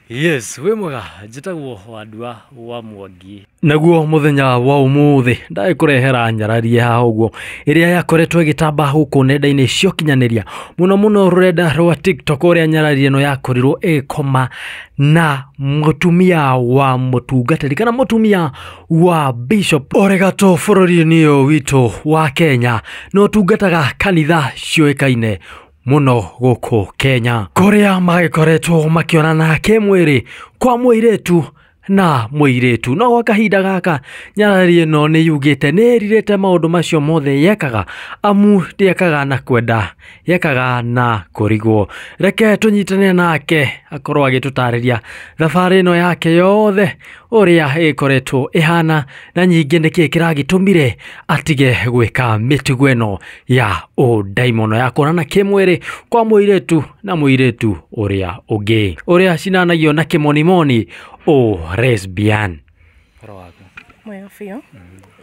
Yes, wĩ mwega, njĩtagwo Wandua wa Mwangi. Naguo mũthenya wa ũmũthĩ ndagĩkũrehera nyararie haha ũguo ĩrĩa yakoretwo ĩgĩtamba gũkũ nenda-inĩ cia ũkinyanĩria, mũno mũno rũrenda rwa TikTok, ũrĩa nyarari ĩno yakorirwo ĩgĩkoma na mũtumia wa mũtungatĩri kana mũtumia wa bishop ũrĩ bũrũri-inĩ ũyũ witũ wa Kenya, na ũtungataga kanitha ciũĩkaine mũno gũkũ Kenya, kũrĩa magĩkoretwo makĩonana kĩmwĩrĩ kwa mũirĩtu na mũirĩtu. No gwa kahinda gaka nyarari ĩno nĩ yugĩte nĩ ĩrirĩte maũndũ macio mothe yekaga, amu ndĩekaga na kwenda, yekaga na kũrigwo. Reke tũnyitane nake akorwo agĩtũtarĩria thabarĩ ĩno yake yothe ũrĩa ĩkoretwo ĩhana, na nyingĩ nĩkĩĩ kĩragĩtũmire atige gwĩka mĩtugo ĩno ya ũndaimono ya kuonana kĩmwĩrĩ kwa mũirĩtu na mũirĩtu ũrĩa ũngĩ, ũrĩa cinanagio na kĩmonimoni o lesbian. Ũhoro waku? Mwega biũ.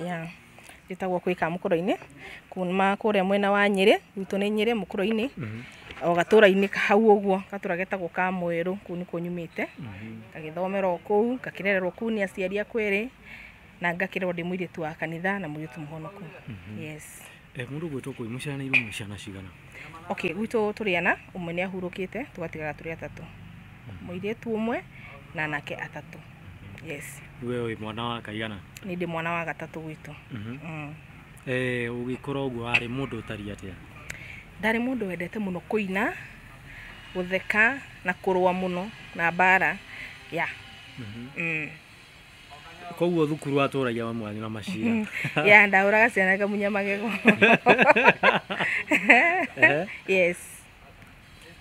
Ya, njĩtagwo Kwĩka Mũkũrũ-inĩ, kuma kũrĩa mwena wa Nyĩrĩ, gwitũ nĩ Nyĩrĩ Mũkũrũ-inĩ, o gatũra-inĩ hau ũguo, gatũra getagwo ka Mwerũ, kũu nĩkuo nyumĩte, ngagĩthomera o kũu, ngakĩrererwo kũu nĩ aciari akwa erĩ, na ngakĩrerwo ndĩ mũirĩtu wa kanitha na mũirĩtu mũhonoku. Yes. Mũndũ gwĩtwo kũi mũciaranĩirwo mwĩ ciana cigana? Okay, gwitũ tũrĩ ana, ũmwe nĩ ahurũkĩte, tũgatigara tũrĩ atatũ. Mũirĩtu ũmwe na anake atatũ. Yes. We wĩ mwana wa kaigana? Niĩ ndĩ mwana wa gatatũ gwitũ. Ũgĩkũra ũguo warĩ mũndũ ũtariĩ atĩa? Ndarĩ mũndũ wendete mũno kũina, gũtheka na kũrũa mũno na mbara. Yeah. Koguo thukuru watũragia mamu wanyu na macira? Yeah, ndahũraga ciana ngamunya magego. Yes.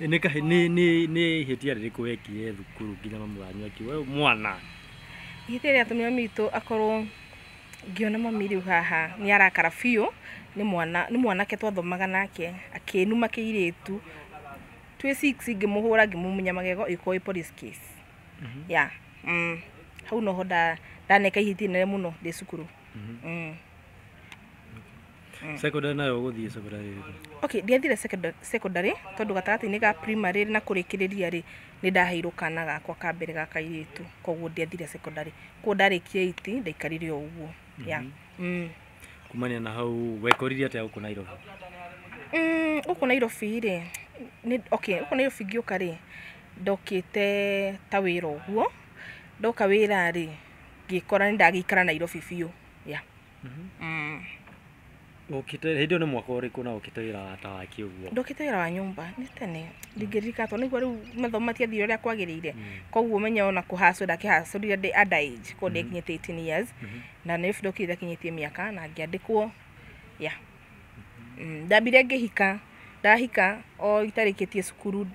Nĩ ihĩtia rĩrĩkũ wekire thukuru nginya mamu wanyu akiuga we mwana? Ihĩtia rĩatũmire mami witũ akorwo ngĩona mami rĩu haha nĩ arakara biũ, nĩ mwana, nĩ mwanake twathomaga nake akĩnuma kĩirĩtu twĩ 6, ngĩmũhũra ngĩmumunya magego, ĩgĩkorwo ĩ police case. Yeah. Hau noho ndaneka ihĩtia inene mũno ndĩ cukuru. Secondary nayo ũgũthiĩ secondary ĩrĩkũ? Okay, ndiathire secondary tondũ gatagatĩ-inĩ ga primary na kũrĩkĩrĩria rĩ, nĩ ndaheirwo kana gakwa ka mbere ga kairĩtu, koguo ndiathire secondary. Koguo ndarĩkia 8 ndaikarire o ũguo. Yeah. Kumania na hau wekorire atĩa gũkũ Nairobi? Gũkũ Nairobi rĩ, okay, gũkũ Nairobi ngĩũka rĩ, ndokĩte ta wĩra ũguo. Ndoka wĩra rĩ, ngĩkora nĩ ndagĩikara Nairobi biũ. Yeah. Ũkĩte hĩndĩ ĩyo nĩ mwaka ũrĩkũ na ũkĩte wĩra ta waki ũguo? Ndokĩte wĩra wa nyũmba nĩ tene, ndingĩririkana tondũ nĩguo rĩu mathomo matiathire ũrĩa kwagĩrĩire, koguo ũmenye ona kũhacwo ndakĩhacũrire ndĩ under age, koguo ndiakinyĩtie 18 years, na Nairobi ndokire ndakinyĩtie mĩaka na ngĩandĩkwo. Yeah. Ndambire ngĩhika, ndahika o itarĩkĩtie cukuru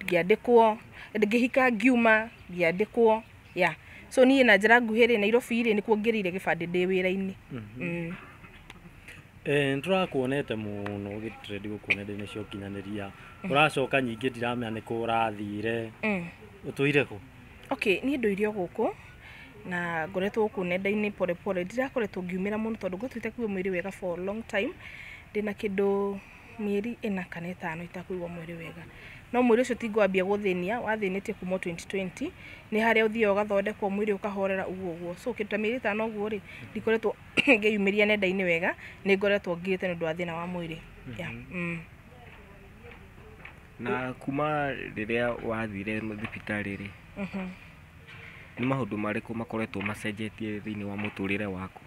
ngĩandĩkwo, ngĩhika ngiuma ngĩandĩkwo. Yeah. So niĩ na njĩra nguhĩ rĩ, Nairobi rĩ, nĩkuo ngĩrĩire gĩbandĩ ndĩ wĩra-inĩ. Nĩtũrakuonete mũno ũgĩtrend gũkũ nenda-inĩ cia ũkinyanĩria, ũracoka nyingĩ ndiramenya nĩkũ ũrathire. Ũtũire kũ? Okay, niĩ ndũire o gũkũ na ngoretwo gũkũ nenda-inĩ pole pole, ndirakoretwo ngiumĩra mũno tondũ ngoretwo itakũigua mwĩrĩ wega for a long time, ndĩna kĩndũ mĩeri 4 kana 5 itakũigua mwĩrĩ wega. No mwĩrĩ ũcio ti ngwambia gũthĩnia, wathĩnĩtie kuma 2020, nĩ harĩa ũthiaga ũgathondekwo mwĩrĩ ũkahorera ũguo ũguo. So kĩndũ ta mĩeri 5 ũguo rĩ, ndikoretwo ngĩyumĩria nenda-inĩ wega, nĩ ngoretwo ngirĩte nĩ ũndũ wa thĩna wa mwĩrĩ. Yeah. Na kuma rĩrĩa wathire thibitarĩ rĩ, nĩ maũndũ marĩkũ makoretwo macenjetie thĩinĩ wa mũtũrĩre waku?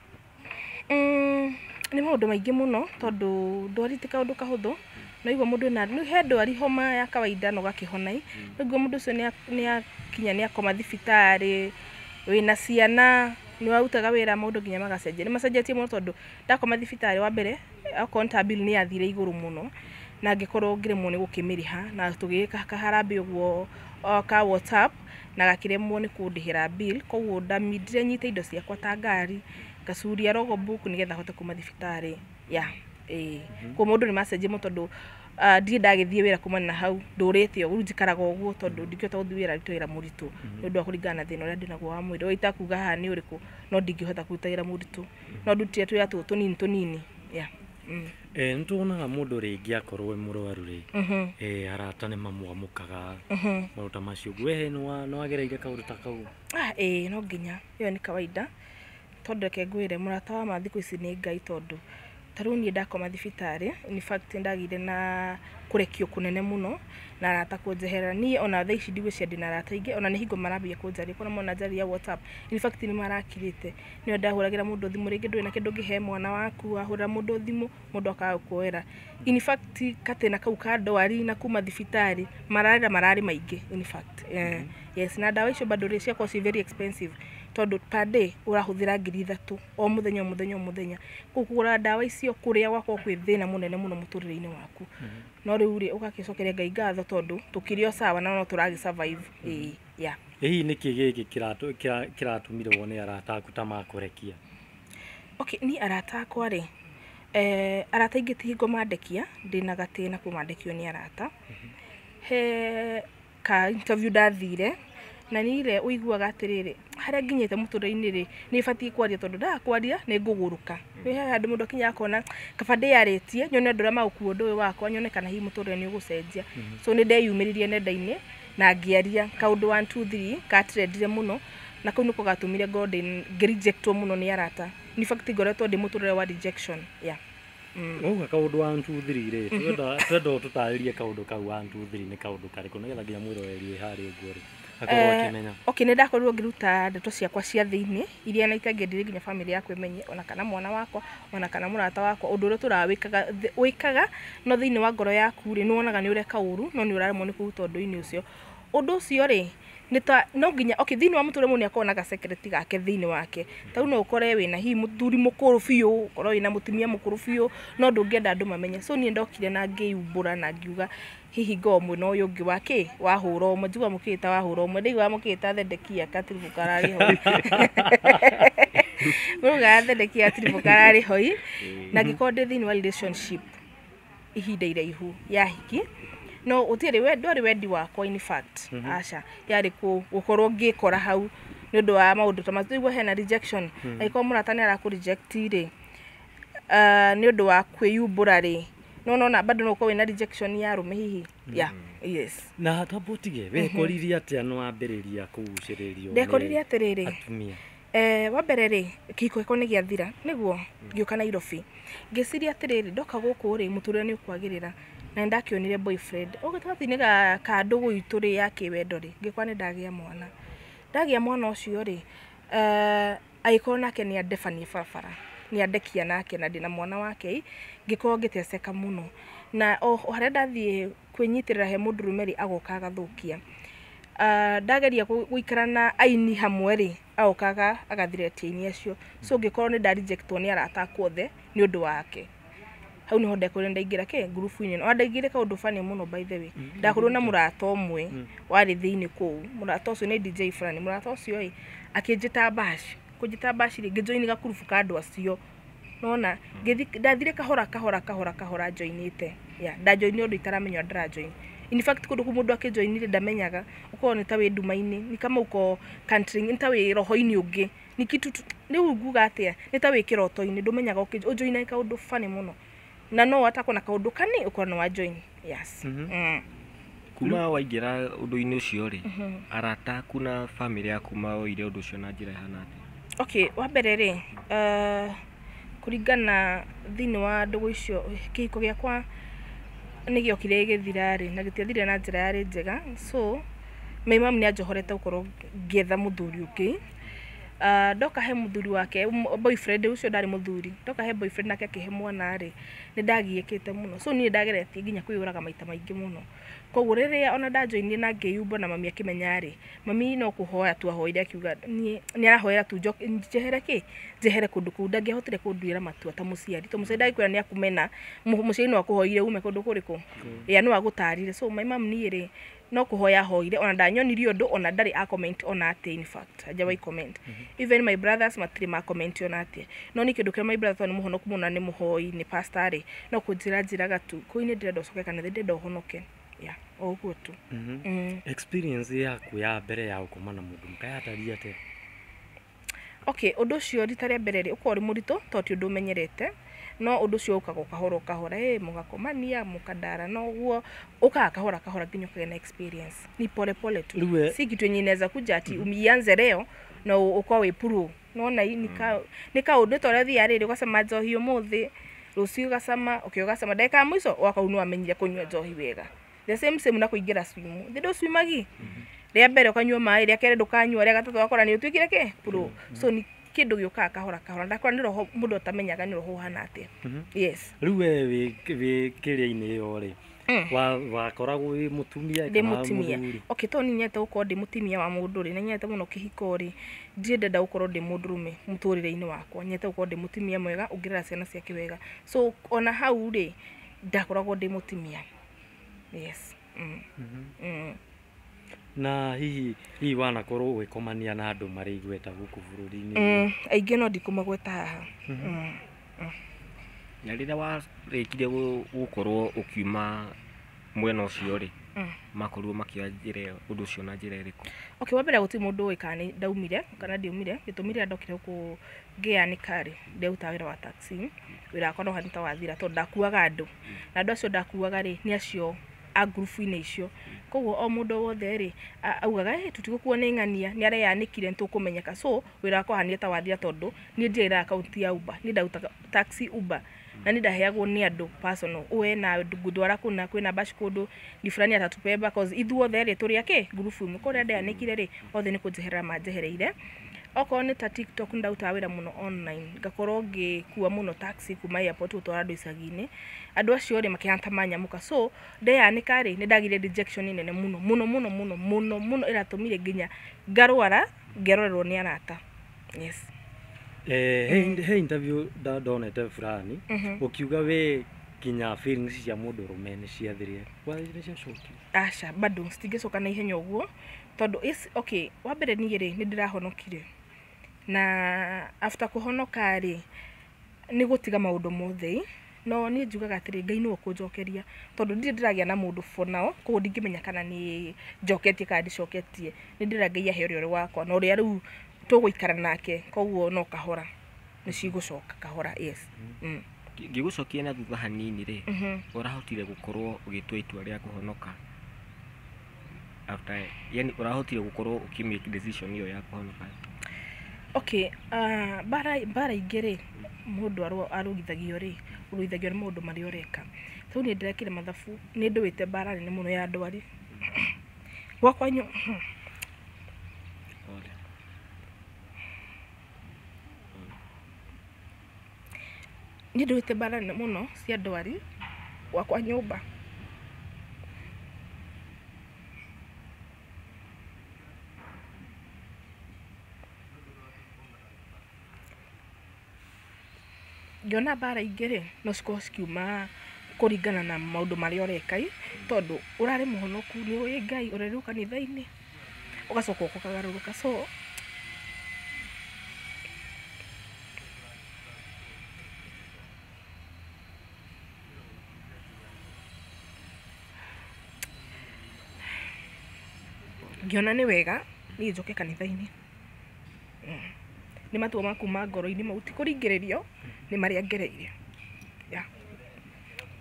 Nĩ maũndũ maingĩ mũno tondũ ndwari ti kaũndũ kahũthũ. No igua mũndũ ena, nĩ he ndwari homa ya kawaida na ũgakĩhona, no igua mũndũ ũcio nĩ akinya nĩ akoma thibitarĩ, wĩna ciana, nĩ warutaga wĩra, maũndũ nginya magacenjia. Nĩ macenjetie mũno tondũ ndakoma thibitarĩ wa mbere, okorwo nĩ ta bill nĩ yathire igũrũ mũno, na ngĩkorwo ngĩremwo nĩ gũkĩmĩrĩha, na tũgĩgĩka kaharambĩ ũguo ka WhatsApp, na gakĩremwo nĩ kũndĩhĩra bill, koguo ndamindire nyite indo ciakwa ta ngari, ngacuria logbook nĩgetha hote kuma thibitarĩ. Yeah. Ĩĩ. Koguo maũndũ nĩ macenjia mũno tondũ ndirĩ ndagĩthiĩ wĩra kumana na hau, ndũrĩte ũguo, rĩu njikaraga ũguo tondũ ndingĩhota gũthiĩ wĩra ndute wĩra mũritũ nĩ ũndũ wa kũringana na thĩna ũrĩa ndĩnaguo wa mwĩrĩ. Itakuga haha nĩ ũrĩkũ, no ndingĩhota kũruta wĩra mũritũ, no ndutire tũwĩra tũtũ tũnini tũnini. Yeah. Nĩ tuonaga mũndũ rĩngĩ akorwo e mũrwaru rĩ, arata nĩ mamwamũkaga, maũndũ ta macio. We nĩ wagereire kaũndũ ta kau? Ĩĩ, no nginya ĩyo nĩ kawaida, tondũ reke ngwĩre, mũrata wa ma thikũ ici nĩ Ngai, tondũ ta rĩu niĩ ndakoma thibitarĩ, in fact nĩ ndagĩire na kũrekio kũnene mũno na arata kũnjeherera. Niĩ ona thaa ici ndigwĩciria ndĩna arata aingĩ, ona nĩ hingo marambia kũnjarĩria, korwo mona njarĩria WhatsApp, in fact nĩ marakirĩte. Nĩo ndahũragĩra mũndũ thimũ, rĩngĩ ndũrĩ na kĩndũ ũngĩhe mwana waku, wahũrĩra mũndũ thimũ, mũndũ akaga gũkuoera. In fact katĩna kau ka ndwari na kuma thibitarĩ, mararĩra mararĩ maingĩ in fact. Yes, na ndawa icio bado rĩ, ciakorwo ci very expensive, tondũ per day ũrahũthĩra 3,000 o mũthenya, o mũthenya, o mũthenya. Koguo kũgũra ndawa icio, kũrĩa gwakorwo kwĩ thĩna mũnene mũno mũtũrĩre-inĩ waku. No rĩu rĩ, ũgagĩcokeria Ngai ngatho, tondũ tũkĩrĩ o sawa na no tũragĩ survive. Ĩĩ, yeah. Ĩ hihi nĩkĩ gĩkĩ kĩratũmire wone arata aku ta makũrekia? Okay, niĩ arata akwa rĩ, arata aingĩ ti hingo mandekia, ndĩna gatĩna kũmandekio nĩ arata. He ka interview ndathire, na niĩ ũiguaga atĩrĩrĩ, harĩa nginyĩte mũtũrĩre-inĩ rĩ, nĩ batiĩ kwaria, tondũ ndaga kwaria nĩ ngũgũrũka. He handũ mũndũ akinyaga akona kaba ndĩyarĩtie, nyone andũ arĩa magũkua ũndũ ũyũ wakwa, nyone kana hihi mũtũrĩre nĩ ũgũcenjia. So nĩ ndeyumĩririe nenda-inĩ na ngĩaria kaũndũ 1 2 3 katrendire mũno, na kau nĩko gatũmire ngorwo ngĩ-rejectwo mũno nĩ arata. In fact ngoretwo ndĩ mũtũrĩre wa rejection, yeah. Wauga kaũndũ 1 2 3 rĩ, twenda ũtũtarĩrie kaũndũ kau 1 2 3 nĩ kaũndũ karĩkũ, nĩgetha nginya mwĩroreri wĩ harĩa ũguo rĩ, akorwo akĩmenya. Okay, nĩ ndakorirwo ngĩruta ndeto ciakwa cia thĩinĩ iria na itangĩendire nginya family yakwa ĩmenye, ona kana mwana wakwa, ona kana mũrata wakwa, ũndũ ũrĩa tũrawĩkaga wĩkaga, no thĩinĩ wa ngoro yaku rĩ, nĩ wonaga nĩ ũreka ũru, no nĩ ũraremwo nĩ kũruta ũndũ-inĩ ũcio. Ũndũ ũcio rĩ, nĩ ta no nginya, okay, thĩinĩ wa mũtũrĩre mũndũ nĩ akoragwo na ga secret gake thĩinĩ wake. Ta rĩu no ũkore wĩna hihi mũthuri mũkũrũ biũ, ũkorwo wĩna mũtumia mũkũrũ biũ, no ndũngĩenda andũ mamenye. So niĩ ndokire na ngĩumbũra na ngiuga hihi ngorwo mwena ũyũ ũngĩ wa kĩ wahũra ũmwe, njiguaga mũkĩĩta wahũra ũmwe, ndaiguaga mũkĩĩta Thedekia gatiribũ kararĩ hoi, mũraugaga Thedekia gatiribũ kararĩ hoi, na ngĩkorwo ndĩ thĩinĩ wa relationship ihinda iraihu ya hiki, no gũtirĩ ndwarĩ wendi wakwa, in fact aca, yarĩ gũkorwo ngĩkora hau nĩ ũndũ wa maũndũ ta macio. Igua hena rejection, angĩkorwo mũrata nĩ arakũ reject rĩ, nĩ ũndũ wa kwĩyumbũra rĩ, no nona bado no ũkorwo wĩna rejection ya arũme hihi, yeah, yes. Na tamba ũtige, wekoririe atĩa nĩ wambĩrĩria kũgucĩrĩrio nĩ Ndekorire atĩrĩrĩ, atumia? Wa mbere rĩ, kĩhiko gĩakwa nĩ gĩathira, nĩguo ngĩũka Nairobi, ngĩciria atĩrĩrĩ, ndoka gũkũ rĩ, mũtũrĩre nĩ ũkwagĩrĩra, na nĩ ndakĩonire boyfriend o gatagatĩ-inĩ ka ndũgũ itũ rĩ, ya kĩwendo rĩ, ngĩkora nĩ ndagĩa mwana. Ndagĩa mwana ũcio rĩ, agĩkorwo nake nĩ andebania barabara, nĩ andekia nake na ndĩna mwana wake, ngĩkorwo ngĩteceka mũno, na o harĩa ndathiĩ kwĩnyitĩrĩra he mũndũrũme rĩ, agoka agathũkia. Ndageria gũikara na aini hamwe rĩ, agokaga agathiretia aini acio. So ngĩkorwo nĩ ndarejectwo nĩ arata akwa othe nĩ ũndũ wake. Hau niho ndekorire ndaingĩra kĩ ngurubu-inĩ ĩno. Ona ndaingĩrire kaũndũ funny mũno, by the way, ndakorirwo na mũrata ũmwe warĩ thĩinĩ kũu. Mũrata ũcio nĩ DJ fulani. Mũrata ũcio ĩ, akĩnjĩta bash, kũnjĩta bash rĩ, ngĩjoin gakurubu ka andũ acio, nona ngĩthi ndathire kahora kahora kahora kahora njoinĩte, yeah, ndajoinire ũndũ itaramenya ũrĩa ndĩrajoin. In fact kũndũ kũu mũndũ akĩjoin rĩ, ndamenyaga, ũkoragwo nĩ ta wĩ nduma-inĩ, ni kama uko country, nĩ ta wĩ roho-inĩ ũngĩ, ni kitu rĩu nguga atĩa, nĩ ta wĩ kĩroto-inĩ, ndũmenyaga ũjoinaga kaũndũ funny mũno, na no atakwo na kaũndũ kani ũkorwo nĩ wa join, yes. Kuma waingĩra ũndũ-inĩ ũcio rĩ, arata aku na family yaku maoire ũndũ ũcio na njĩra ĩhana atĩa? Okay, wa mbere rĩ, kũringana thĩinĩ wa ndũgũ icio, kĩhiko gĩakwa nĩ gĩokire gĩgĩthira rĩ, na gĩtiathirire na njĩra yarĩ njega. So my mom nĩ anjohorete gũkorwo ngĩetha mũthuri ũngĩ. Ndoka he mũthuri wake, boyfriend ũcio ndarĩ mũthuri, ndoka he boyfriend nake akĩhe mwana rĩ, nĩ ndagiĩkĩte mũno. So niĩ ndageretie nginya kwĩyũraga maita maingĩ mũno. Koguo rĩrĩa ona ndajoinire na ngĩyumba na mami akĩmenya rĩ, mami no kũhoya tu ahoire, akiuga niĩ nĩ arahoera tu njehere kĩ njehere kũndũ kũu. Ndangĩahotire kũnduĩra matua ta mũciari, to mũciari ndangĩkwĩra nĩ akũmena, mũciari no akũhoire ume kũndũ kũrĩkũ, yeah, no agũtarire. So my mom niĩ rĩ, no kũhoya ahoire, ona ndanyonirie ũndũ, ona ndarĩ a comment ona atĩa. In fact hajawahi comment. Even my brothers matirĩ ma comment ona atĩa. No nĩ kĩndũ kĩrĩa my brother, tondũ nĩ mũhonoku mũno na nĩ mũhoi, nĩ pastor rĩ, no kũnjĩra njĩraga tu kũu nĩ ndĩrenda ũcoke kanitha, ndĩrenda ũhonoke, yeah, o ũguo tu. Experience yaku ya mbere ya gũkoma na mũndũ mũka yatariĩ atĩa? Okay, ũndũ ũcio rita rĩa mbere rĩ, ũkoragwo ũrĩ mũritũ, tondũ ti ũndũ ũmenyerete. No ũndũ ũcio ũkaga o kahora o kahora, mũgakomania mũkandara na ũguo ũkaga kahora kahora nginya ũkagĩa na experience. Ni pole pole tu. Rĩu we- Si kitu yenye inaweza kuja ati uianze leo na ũkorwo wĩ pro. Nona nĩ kaũndũ ta ũrĩa ũthiaga rĩrĩ ũgacama njohi ũmũthĩ, rũciũ ũgacama, ũkĩ ũgacama, ndagĩka ya mũico ũgakorwo nĩ wamenyire kũnyua njohi wega. The same same na kũingĩra swim. Thĩ ndũcwimagi? Rĩa mbere ũkanyua maĩ, rĩa kerĩ ndũkanyua, rĩa gatatũ ũgakora nĩ ũtuĩkire kĩ? Pro. So nĩ kĩndũ gĩũkaga kahora kahora. Ndakora nĩ roho mũndũ atamenyaga nĩ roho ũhana atĩa. Yes. Rĩu we wĩ kĩrĩa-inĩ ĩyo rĩ, wakoragwo wĩ mũtumia Ndĩ kana mũtumia. mũthuri? Okay, tondũ nĩ nyendete gũkorwo ndĩ mũtumia wa mũndũ rĩ, na nyendete mũno kĩhiko rĩ, ndirĩ ndenda gũkorwo ndĩ mũndũrũme mũtũrĩre-inĩ wakwa. Nyendete gũkorwo ndĩ mũtumia mwega ũngĩrera ciana ciake wega. So ona hau rĩ, ndakoragwo ndĩ mũtumia. Yes. Na hihi wanakorwo ũgĩkomania na andũ marĩ igweta gũkũ bũrũri-inĩ? Aingĩ no ndikũmagweta haha. Na rĩrĩa warĩkirie gũkorwo ũkiuma mwena ũcio rĩ, makorirwo makĩoya njĩra ĩyo, ũndũ ũcio na njĩra ĩrĩkũ? Okay, wa mbere gũtirĩ mũndũ ũĩ kana nĩ ndaumire kana ndiaumire. Gĩtũmi rĩrĩa ndokire gũkũ ngĩyanĩka rĩ, nderutaga wĩra wa taxi. Wĩra wakwa no ũhana ta wathira tondũ ndakuaga andũ. Na andũ acio ndakuaga rĩ, nĩ acio a ngurubu-inĩ icio. Koguo o mũndũ wothe rĩ, augaga, tũtigũkuo nĩ ng'ania, nĩ areyanĩkire nĩ tũkũmenyeka. So wĩra wakwa wahanire ta wathira tondũ niĩ ndiarĩ na akaunti ya Uber. Niĩ ndarutaga taxi Uber. Na niĩ ndaheagwo nĩ andũ personal. We na ngũndwara kũna, kwĩna bash kũndũ, ni fulani atatubeba, cause ithuothe rĩ, tũrĩ akĩ ngurubu ĩmwe. Koguo rĩrĩa ndeyanĩkire rĩ, othe nĩ kũnjeherera manjehereire. Okorwo nĩ ta TikTok nĩ ndarutaga wĩra mũno online, ngakorwo ngĩkua mũno taxi kuma airport gũtwara andũ icagi-inĩ. Andũ acio rĩ, makĩhana ta manyamũka. So ndeyanĩka rĩ, nĩ ndagĩire rejection nene mũno mũno mũno mũno mũno mũno ĩratũmire nginya ngarwara ngerorerwo nĩ arata. Yes. He interview ndonete fulani ũkiuga we nginya feelings cia mũndũ ũrũme nĩ ciathirire. Nĩ ciacokire? Aca, bado citingĩcoka na ihenya ũguo tondũ okay, wa mbere niĩ rĩ, nĩ ndĩrahonokire. Na after kũhonoka rĩ, nĩ gũtiga maũndũ mothe. No niĩ njugaga atĩrĩ, Ngai nĩwe ũkũnjokeria tondũ ndirĩ ndĩragĩa na mũndũ for now, koguo ndingĩmenya kana nĩ njoketie kana ndicoketie. Nĩ ndĩrera Ngai ahe ũrĩa ũrĩ wakwa na ũrĩa rĩu tũgũikara nake, koguo no kahora nĩ cigũcoka kahora. Yes. Ngĩgũcokia na thutha hanini rĩ, ũrahotire gũkorwo ũgĩtua itua rĩa kũhonoka after, yani ũrahotire gũkorwo ũkĩ make decision ĩyo ya kũhonoka? Okay, mbara ingĩ rĩ, mũndũ arũgithagio rĩ, ũrũithagio nĩ maũndũ marĩa ũreka. Tondũ niĩ ndĩrekire mathabu, nĩ ndũĩte mbara nene mũno ya ndwari. Gwakwa nĩ ndũĩte mbara nene mũno cia ndwari gwakwa nyũmba. Ngĩona mbara ingĩ rĩ, no cikorwo cikiuma kũringana na maũndũ marĩa ũreka ĩ, tondũ ũrarĩ mũhonoku, nĩ ũĩ Ngai, ũrerirwo kanitha-inĩ, ũgacoka ũkagarũrũka. So ngĩona nĩ wega niĩ njoke kanitha-inĩ. Nĩ matua ma kuma ngoro-inĩ mau, ti kũringĩrĩrio, nĩ marĩa ngereire. Yeah.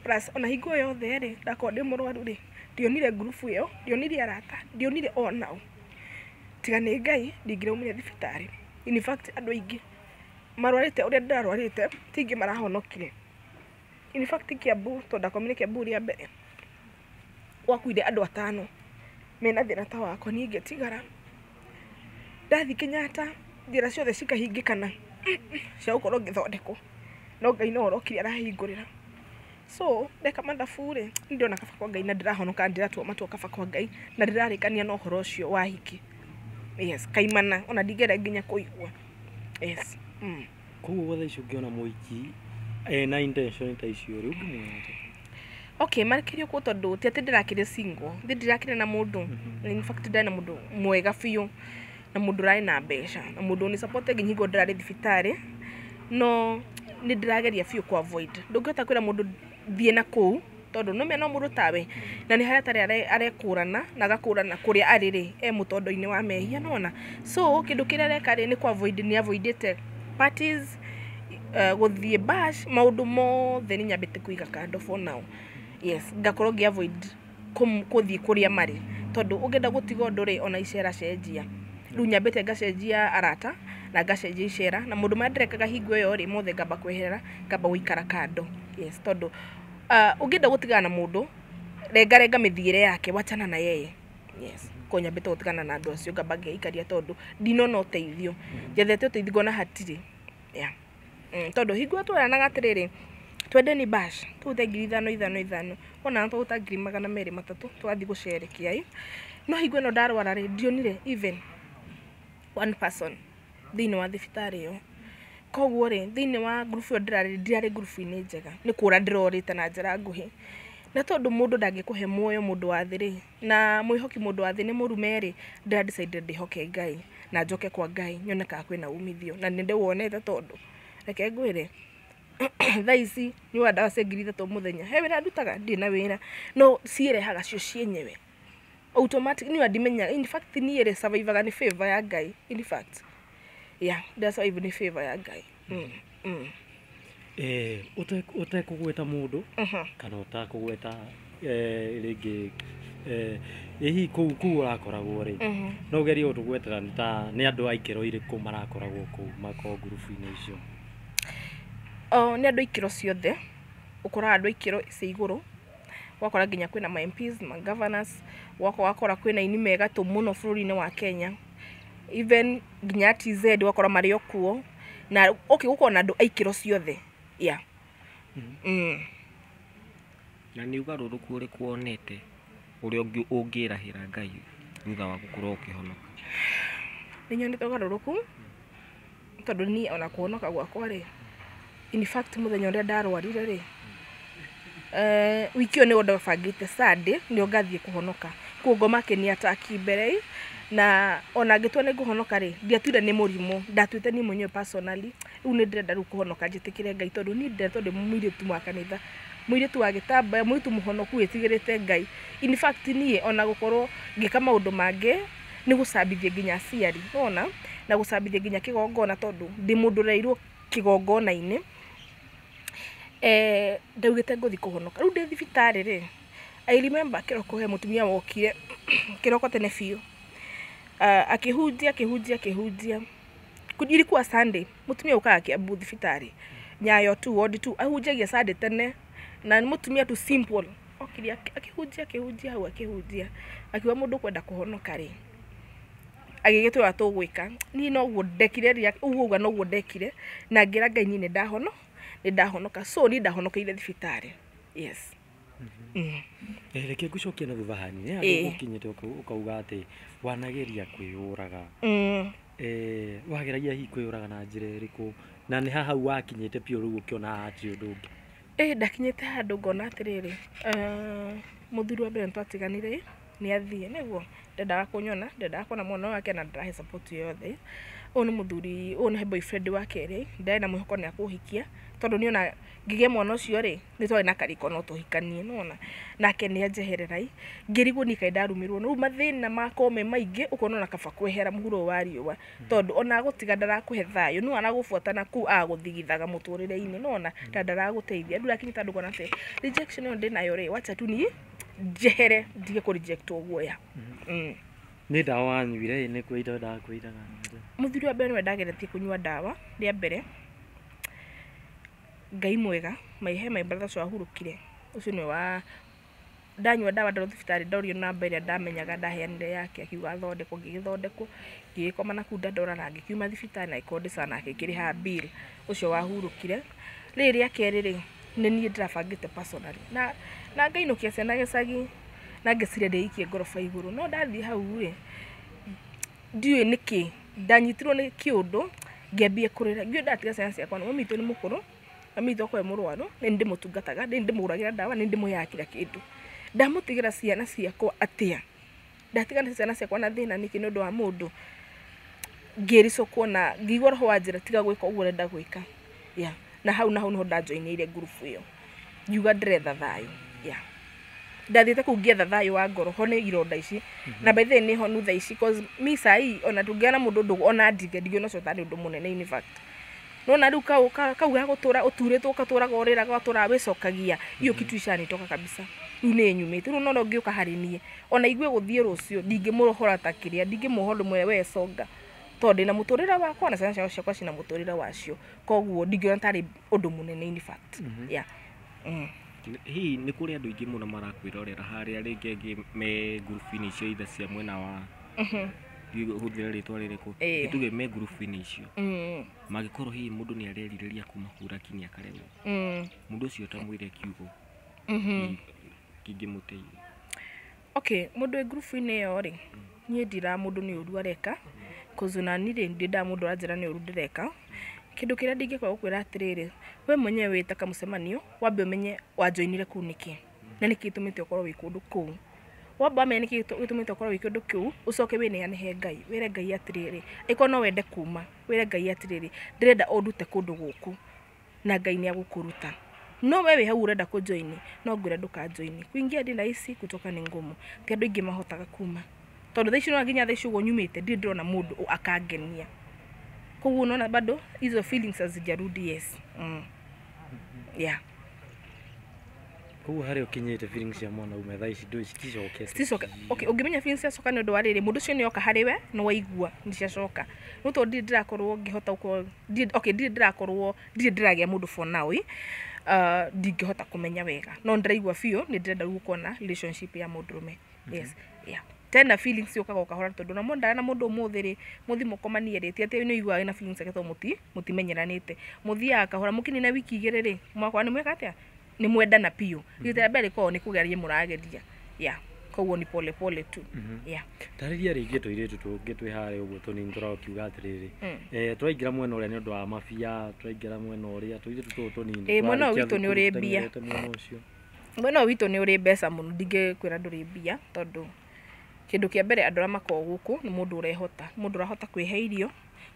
Plus ona hingo ĩyo yothe rĩ, ndakorwo ndĩ mũrwaru rĩ, ndionire ngurubu ĩyo, ndionire arata, ndionire onao. Tiga nĩ Ngai, ndingĩraumire thibitarĩ. In fact, andũ aingĩ marwarĩte ũrĩa ndĩrarwarĩte, ti aingĩ marahonokire. In fact, Kiambu, tondũ ndakomire Kiambu rĩa mbere, gwakuire andũ atano mena thĩna ta wakwa, niĩ ngĩtigara. Ndathiĩ Kenyatta, njĩra ciothe cikahingĩkana cia gũkorwo ngĩthondekwo, no Ngai no orokire arahingũrĩra. So ndeka mathabu rĩ, nĩ ndĩrona kaba kwa Ngai na ndĩrahonoka, ndĩratua matua kaba kwa Ngai na ndĩrarĩkania na ũhoro ũcio wa hiki. Yes, kaimana ona ndingĩenda nginya kũigua. Yes. Koguo thaa ici ũngĩona mũhiki ena intention ta icio rĩ, ũngĩmwĩra atĩa? Okay, marekĩrio kuo tondũ ti atĩ ndĩrakĩrĩ single, thi ndirakĩrĩ na mũndũ. In fact, ndĩrarĩ na mũndũ mwega biũ, na mũndũ ũrarĩ na mbeca, na mũndũ ũni support nginya hingo ndĩrarĩ thibitarĩ. No nĩ ndĩrageria biũ kũ avoid. Ndũngĩhota kwĩra mũndũ thiĩ na kũu, tondũ nĩũmenya no mũndũ tawe, na nĩ harĩa atarĩ arekũrana, na agakũrana kũrĩa arĩ rĩ, e mũtondo-inĩ wa mehia, nĩwona. So kĩndũ kĩrĩa areka rĩ, nĩ kũ avoid, nĩ avoidĩte parties, Gũthiĩ bash, maũndũ mothe nĩ nyambĩte kũiga kando for now. Yes, ngakorwo ngĩ avoid kũthiĩ kũrĩa marĩ, tondũ ũngĩenda gũtiga ũndũ rĩ, ona icera cenjia. Rĩu nyambĩte ngacenjia arata na ngacenjia icera, na maũndũ marĩa ndĩrekaga hingo ĩyo rĩ, mothe ngamba kweherera, ngamba gũikara kando. Yes, tondũ ũngĩenda gũtigana na mũndũ, rengarenga mĩthiĩre yake, wachana na yeye. Yes, koguo nyambĩte gũtigana na andũ acio, ngamba ngeikaria tondũ ndinona ũteithio. Njethete ũteithio ngona hatirĩ. Yeah. Tondũ hingo ĩyo tweranaga atĩrĩrĩ, twendeni bash, tũrute 5,000 5 5, wona tũruta 200,000 300, tũgathiĩ gũcerekea ĩ. No hingo ĩno ndarwara rĩ, ndionire even one person thĩinĩ wa thibitarĩ ĩyo. Koguo rĩ, thĩinĩ wa ngurubu ĩyo ndĩrarĩ, ndirarĩ ngurubu-inĩ njega, nĩ kũra ndĩrorĩte na njĩra nguhĩ. Na tondũ mũndũ ndangĩkũhe muoyo mũndũ wa thĩ rĩ, na mwĩhoki mũndũ wa thĩ nĩ mũrume rĩ, ndĩra decide ndĩhoke Ngai na njoke kwa Ngai nyone kana kwĩna umithio, na nĩ ndĩwonete, tondũ reke ngwĩre, thaa ici nyuaga ndawa cia 3,000 mũthenya. He wĩra ndutaga? Ndirĩ na wĩra, no ciĩrehaga cio cienyewe automatic. Niĩ ndimenyaga. In fact, niĩ rĩ, survivaga nĩ favor ya Ngai. In fact, yeah, ndĩra survive nĩ favor ya Ngai. Ũtekũgweta mũndũ kana ũtakũgweta rĩngĩ, ĩ hihi kũu ũrakoragwo rĩ, no ũgerie gũtũgwetera nĩ ta nĩ andũ a ikĩro irĩkũ marakoragwo kũu, makoragwo ngurubu-inĩ icio? O, nĩ andũ a ikĩro ciothe. Ũkoraga andũ a ikĩro cia igũrũ, ũgakora nginya kwĩna ma MPs, ma governors, ũgakora kwĩna aini me gatũ mũno bũrũri-inĩ wa Kenya, even nginya TZ ũgakora marĩ o kuo. Na okay, gũkorwo na andũ a ikĩro ciothe, yeah. Na nĩ ũgarũrũku ũrĩkũ wonete ũrĩa ũngĩrahĩra Ngai thutha wa gũkorwo ũkĩhonoka? Nĩ nyonete ũgarũrũku, tondũ niĩ ona kũhonoka gwakwa rĩ, in fact, mũthenya ũrĩa ndarwarire rĩ, wiki ĩyo nĩguo ndabangĩte Sunday nĩo ngathiĩ kũhonoka. Koguo ngoma akĩni attack mbere ĩ, na ona ngĩtua nĩ ngũhonoka rĩ, ndiatuire nĩ mũrimũ, ndatuĩte niĩ mwenyewe personally. Rĩu nĩ ndĩrenda rĩu kũhonoka, njĩtĩkĩre Ngai, tondũ niĩ ndĩretwo ndĩ mũirĩtu wa kanitha, mũirĩtu wa gĩtambaya, mũirĩtu mũhonoku wĩtigĩrĩte Ngai. In fact, niĩ ona gũkorwo ngĩka maũndũ mangĩ nĩ gũcambithia nginya aciari nona na gũcambithia nginya kĩgongona, tondũ ndĩ mũndũ ũrereirwo kĩgongona-inĩ. Ndaugĩte ngũthiĩ kũhonoka. Rĩu ndĩ thibitarĩ rĩ, I remember kĩroko he mũtumia wokire kĩroko tene biũ, akĩhunjia, akĩhunjia, akĩhunjia. Ilikuwa Sunday. Mũtumia ũkaga Kiambu thibitarĩ Nyayo tu, ward 2, ahunjagia Sunday tene, na nĩ mũtumia tu simple. Okire akĩhunjia, akĩhunjia hau, akĩhunjia akiuga mũndũ ũkwenda kũhonoka rĩ, agĩgĩtwĩra tũgwĩka. Niĩ noguo ndekire rĩrĩa ũguo auga, noguo ndekire, na ngĩra Ngai niĩ nĩ ndahonoka. So niĩ ndahonokeire thibitarĩ, yes. Reke ngũcokie na thutha hanini. Nĩ Ĩĩ. handũ ũkinyĩte ũkauga atĩ wanageria kwĩyũraga. Wageragia hihi kwĩyũraga na njĩra ĩrĩkũ, na nĩ haha hau wakinyĩte biũ rĩu ũkĩona haha hatirĩ ũndũ ũngĩ? Ĩ, ndakinyĩte handũ ngona atĩrĩrĩ, mũthuri wa mbere nĩtwatiganire, nĩ athiĩ, nĩguo ndendaga kũnyona, ndendaga kuona mwana wake, na ndarahe support yothe. Ũyũ nĩ mũthuri, ũyũ nĩ boyfriend wa kerĩ, ndarĩ na mwĩhoko nĩ akũhikia, tondũ nĩona ngĩgĩa mwana ũcio rĩ, nĩ twarĩ na karĩko no tũhikanie, nĩwona nake nĩ anjeherera ĩ, ngĩrigwo niĩ kaĩ ndarumirwo. Rĩu mathĩna makorwo me maingĩ, ũkona ona kaba kwehera mũhuro ũyũ wa riũa, tondũ ona agũtiga ndarakũhe thayũ, no aragũbuata na kũu agũthigithaga mũtũrĩre-inĩ, nĩwona ta ndaragũteithia. Rĩu ndakinyĩte handũ ngona atĩ rejection ĩyo ndĩnayo rĩ, wacha tu ni njehere, ndige kũ reject guoya. Nĩ ndawa wanyuire ĩ, nĩ kwĩita ndakwĩitaga? Mũthuri wa mbere nĩwe ndageretie kũnyua ndawa rĩa mbere. Ngai mwega, my he my brother ũcio wahurũkire, ũcio nĩwe wa ndanyua ndawa. Ndarwo thibitarĩ, ndorio namba ĩrĩa ndamenyaga, ndaheanire yake, akiuga athondekwo, ngĩgĩthondekwo, ngĩgĩkoma na kũu ndandora, na ngĩkiuma thibitarĩ na gĩkorwo ndĩ nake ngĩrĩha bill ũcio wahurũkire. Rĩrĩ rĩa kerĩ rĩ, nĩ niĩ ndĩrabangĩte personally na ngainũkia ciana gĩcagi, na ngĩciria ndĩikie ngoroba igũrũ, no ndathiĩ hau rĩ, ndiũĩ nĩkĩ ndanyitirwo nĩ kĩũndũ, ngĩambia kũrĩra. Ngĩũĩ ndatiga ciana ciakwa na mami witũ nĩ mũkũrũ, mami witũ akorwo e mũrwaru, nĩ ndĩmũtungataga, nĩ ndĩmũgũragĩra ndawa, nĩ ndĩmũheaga kila kĩndũ. Ndamũtigĩra ciana ciakwa atĩa? Ndatigana ciana ciakwa na thĩna nĩkĩ nĩ ũndũ wa mũndũ? Ngĩricũkwo na ngĩigua roho wa njĩra, tiga gwĩka ũguo ũrenda gwĩka, yeah. Na hau na hau nĩho ndajoinĩire ngurubu ĩyo, ngiuga ndĩretha thayũ, yeah. Ndathiĩte kũu ngĩetha thayũ wa ngoro, hone ironda ici, na by the way nĩ honu thaa ici, cause mi sahii ona tũngĩgĩa na mũndũ ndũgũ ona ndige, ndingĩona ũcio tarĩ ũndũ mũnene. In fact, Nona rĩu kau kau ga gũtũra ũturĩtwo ũgatũraga ũrĩraga ũgatũraga wĩcokagia, hiyo kitu ishanitoka kabisa. Rĩu nĩ nyumĩte. Rĩu nona ũngĩũka harĩ niĩ ona igue gũthiĩ rũciũ, ndingĩmũrohora ta kĩrĩa, ndingĩmuohora ndĩmwĩre we songa, tondũ ndĩna mũtũrĩre wakwa na ciana ciakwa ciĩna mũtũrĩre wacio, koguo ndingĩona tarĩ ũndũ mũnene in fact. Yeah. Hihi nĩ kũrĩ andũ aingĩ mũno marakwĩrorera harĩa, rĩngĩ angĩ me ngurubu-inĩ icio either cia mwena wa hũthĩre rĩtwa rĩrĩkũ, tuge me ngurubu-inĩ icio, mangĩkorwo hihi mũndũ nĩ arerirĩria kuma kũu lakini akaremwo, mũndũ ũcio ũtamwĩre kiugo kĩngĩmũteithia? Okay, mũndũ wĩ ngurubu-inĩ ĩyo rĩ, niĩ ndira mũndũ nĩ ũru areka, cause ona niĩ rĩ, ndiendaga mũndũ aranjĩra nĩ ũru ndĩreka. Kĩndũ kĩrĩa ndingĩkwaga gũkwĩra atĩrĩrĩ, we mwenyewe wĩta kamũcemanio, wambe ũmenye wanjoinire kũu nĩkĩ, na nĩkĩ gĩtũmĩte ũkorwo wĩ kũndũ kũu. Wamba wamenya nĩkĩ gĩtũmĩte ũkorwo wĩ kũndũ kũu, ũcoke wĩneane he Ngai, wĩre Ngai atĩrĩrĩ, angĩkorwo no wende kuma, wĩre Ngai atĩrĩrĩ, ndĩrenda ũndute kũndũ gũkũ, na Ngai nĩ agũkũruta. No we wĩ hau ũrenda kũjoini, no ngwĩre ndũkajoini. Kuingia ni rahisi, kutoka ni ngumu. Ti andũ aingĩ mahotaga kuma, tondũ thaa ici nĩwona nginya thaa ici ũguo nyumĩte, ndirĩ ndĩrona mũndũ akangenia, koguo unaona bado hizo feelings hazijarudi. Yes. Yeah. Koguo harĩa ũkinyĩte, feelings cia mwanaume thaa ici ndũĩ citicokete? Citicoka. Okay, ũngĩmenya feelings ciacoka nĩ ũndũ wa rĩrĩ, mũndũ ũcio nĩ oka harĩ we, nĩ waigua nĩ ciacoka, no tondũ ndirĩ ndĩrakorwo ngĩhota gũkorwo okay, ndirĩ ndĩrakorwo, ndirĩ ndĩragĩa mũndũ for now, ndingĩhota kũmenya wega, no ndĩraigua biũ nĩ ndĩrenda rĩu gũkorwo na relationship ya mũndũrũme. Yes, yeah. Tena feelings ciũkaga o kahora, tondũ ona mwendana na mũndũ ũmũthĩ rĩ, mũthiĩ mũkomanie rĩ, ti atĩ nĩ ũiguaga wĩna feelings ciake, tondũ mũtimenyeranĩte, mũthiaga kahora, mũkĩnina wiki 2 rĩ, mwakora nĩ mweka atĩa, nĩ mwendana biũ. Rita rĩa mbere rĩkoragwo nĩ kũgeria mũrageria, yeah, koguo ni pole pole tu. Yeah. Tarĩria rĩngĩ tũirĩtu tũngĩ twĩ harĩa ũguo tũnini tũrakiuga atĩrĩrĩ, tũraingĩra mwena ũrĩa nĩ ũndũ wa mabia, tũraingĩra mwena ũrĩa tũirĩtu tũtũ tũnini. Ĩ, mwena ũyũ twarĩkia witũ nĩ thukuru ũrĩ mbia. tũteng'erete mwena ũcio. Mwena ũyũ witũ nĩ ũrĩ mbeca mũno, ndingĩkwĩra ndũrĩ mbia, tondũ kĩndũ kĩa mbere andũ arĩa makoragwo gũkũ nĩ mũndũ ũrehota, mũndũ ũrahota kwĩhe irio,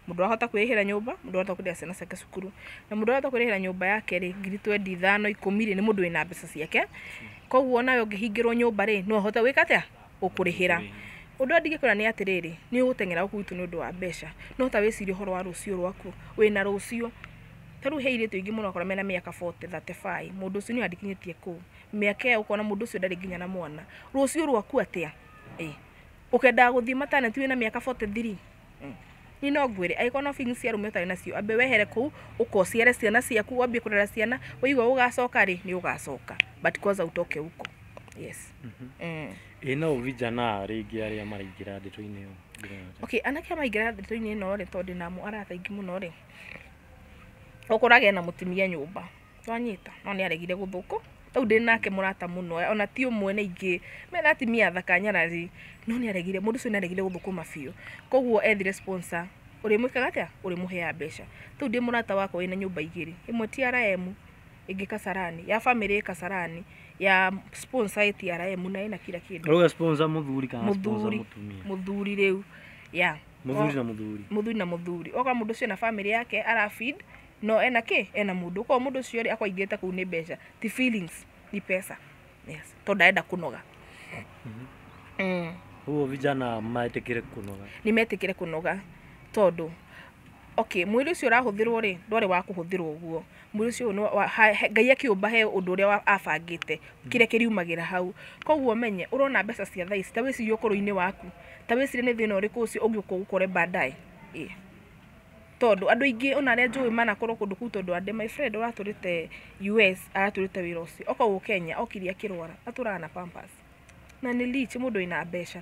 mũndũ ũrahota kwĩrĩhĩra nyũmba, mũndũ ũrahota kũrĩhĩra ciana ciake cukuru, na mũndũ ũrahota kwĩrĩhĩra nyũmba yake rĩ, ngiri twendi ithano ikũmi rĩ, nĩ mũndũ wĩna mbeca ciake. Koguo nawe ũngĩhingĩrwo nyũmba rĩ, no ahote gwĩka atĩa, gũkũrĩhĩra. Ũndũ ũrĩa ndingĩkwĩra nĩ atĩrĩrĩ, nĩ ũgũteng'era gũkũ gwitũ nĩ ũndũ wa mbeca, no ta wĩcirie ũhoro wa rũciũ rwaku, wĩna rũciũ. Ta rĩu he airĩtu aingĩ mũno ũrakora mena mĩaka 40, 35, mũndũ ũcio nĩ andikinyĩtie kũu mĩaka ĩyo, ũkona mũndũ ũcio ndarĩ nginya na mwana. Rũciũ rwaku atĩa? Ĩ ũkendaga gũthiĩ maternity wĩna mĩaka 43? Niĩ no ngwĩre, angĩkorwo no feelings cia arũme ũtarĩ nacio, ambe wehere kũu, ũka ũciare ciana ciaku, wambie kũrera ciana, waigua ũgacoka rĩ, nĩ ũgacoka, but kwanza utoke huko. Yes. Ĩ no vijana rĩngĩ arĩa maraingĩra ndeto-inĩ ĩyo ndĩrona atĩa? Okay, anake arĩa maingĩra ndeto-inĩ ĩno rĩ, tondũ ndĩnamo arata aingĩ mũno rĩ, ũkorage ena mũtumia nyũmba, twanyita, no nĩ aregire gũthũkũ. Rĩu ndĩ nake mũrata mũno, ona ti ũmwe nĩ aingĩ, mena atumia athaka nyarari, no nĩ aregire, mũndũ ũcio nĩ aregire gũthũkũma biũ, koguo ethire sponsor ũrĩmwĩkaga atĩa, ũrĩmũheaga mbeca. Rĩu ndĩ mũrata wakwa wĩna nyũmba igĩrĩ, ĩmwe TRM, ĩngĩ Kasarani, ya family ĩ Kasarani, ya sponsor ĩ TRM, na ĩna kila kĩndũ. Ũrauga sponsor mũthuri kana sponsor Mũthuri. mũtumia? Mũthuri rĩu, yeah. Mũthuri na mũthuri. Mũthuri na mũthuri. Okorwo mũndũ ũcio ena family yake ara feed, no ena kĩ, ena mũndũ, koguo mũndũ ũcio rĩ, akorwo aingĩrĩte kũu nĩ mbeca, ti feelings, ni pesa. Yes, tondũ ndarenda kũnoga. Koguo vijana metĩkĩre kũnoga. Nĩ metĩkĩre kũnoga, tondũ okay, mwĩrĩ ũcio ũrahũthĩrwo rĩ, ndwarĩ wa kũhũthĩrwo ũguo. Mwĩrĩ ũcio nĩ Ngai akĩũmba he ũndũ ũrĩa abangĩte kĩrĩa kĩriumagĩra hau. Koguo ũmenye ũrona mbeca cia thaa ici, ta wĩcirie ũkũrũ-inĩ waku, ta wĩcirie nĩ thĩna ũrĩkũ ũcio ũngĩũka ũgũkore baadaye. Ĩ tondũ andũ aingĩ ona arĩa njũĩ manakorwo kũndũ kũu, tondũ andĩ my friend ũratũrĩte US, aratũrĩte wĩra ũcio, oka gũkũ Kenya okire akĩrwara, atũraga na pampers, na nĩ rich, mũndũ wĩna mbeca,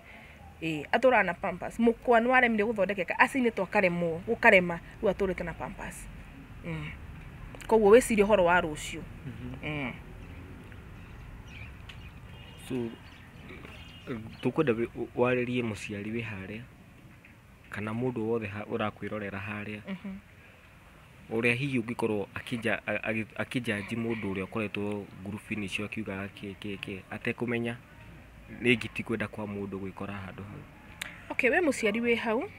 ĩ atũraga na pampers. Mũkwa nĩ waremire gũthondekeka, acinĩtwo akaremwo gũkarema, rĩu atũrĩte na pampers. Koguo wĩcirie ũhoro wa rũciũ. So tũkwenda warĩrie mũciari wĩ harĩa kana mũndũ wothe ũrakwĩrorera harĩa, ũrĩa hihi ũngĩkorwo akĩnjanji mũndũ ũrĩa ũkoretwo ngurubu-inĩ icio akiugaga kĩ kĩ kĩ atekũmenya rĩngĩ ti kwenda kwa mũndũ gwĩkora handũ hau. Okay, we mũciari wĩ hau,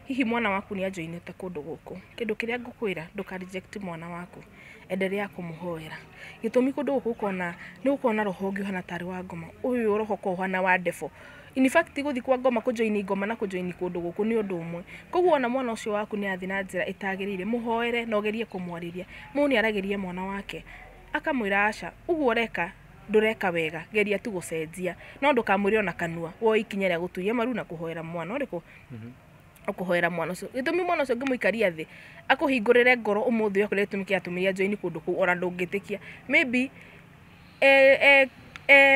hihi mwana waku nĩ anjoinĩte kũndũ gũkũ, kĩndũ kĩrĩa ngũkwĩra, ndũka reject mwana waku, endelea kũmũhoera. Gĩtũmi, kũndũ gũkũ ũkona nĩ gũkorwo na roho ũngĩ ũhana tarĩ wa ngoma, ũyũ roho ũkoragwo ũhana wa devil. In fact gũthiĩ kwa ngoma kũjoini ngoma na kũjoini kũndũ gũkũ nĩ ũndũ ũmwe. Koguo ona mwana ũcio waku nĩ athiĩ na njĩra ĩtagĩrĩire, mũhoere na ũgerie kũmwarĩria. Mũndũ nĩ aragĩria mwana wake akamwĩra aca, ũguo ũreka ndũreka wega, geria tu gũcenjia. No ndũkamwĩre ona kanua, woe ikinya rĩa gũturia maru na kũhoera mwana ũrĩkũ ũkũhoera mwana ũcio. Gĩtũmi mwana ũcio ũngĩmũikaria thĩ akũhingũrĩre ngoro ũmũthĩ ũyũ gĩtũmi kĩratũmire ajoini kũndũ kũu ona ndũngĩtĩkia. Maybe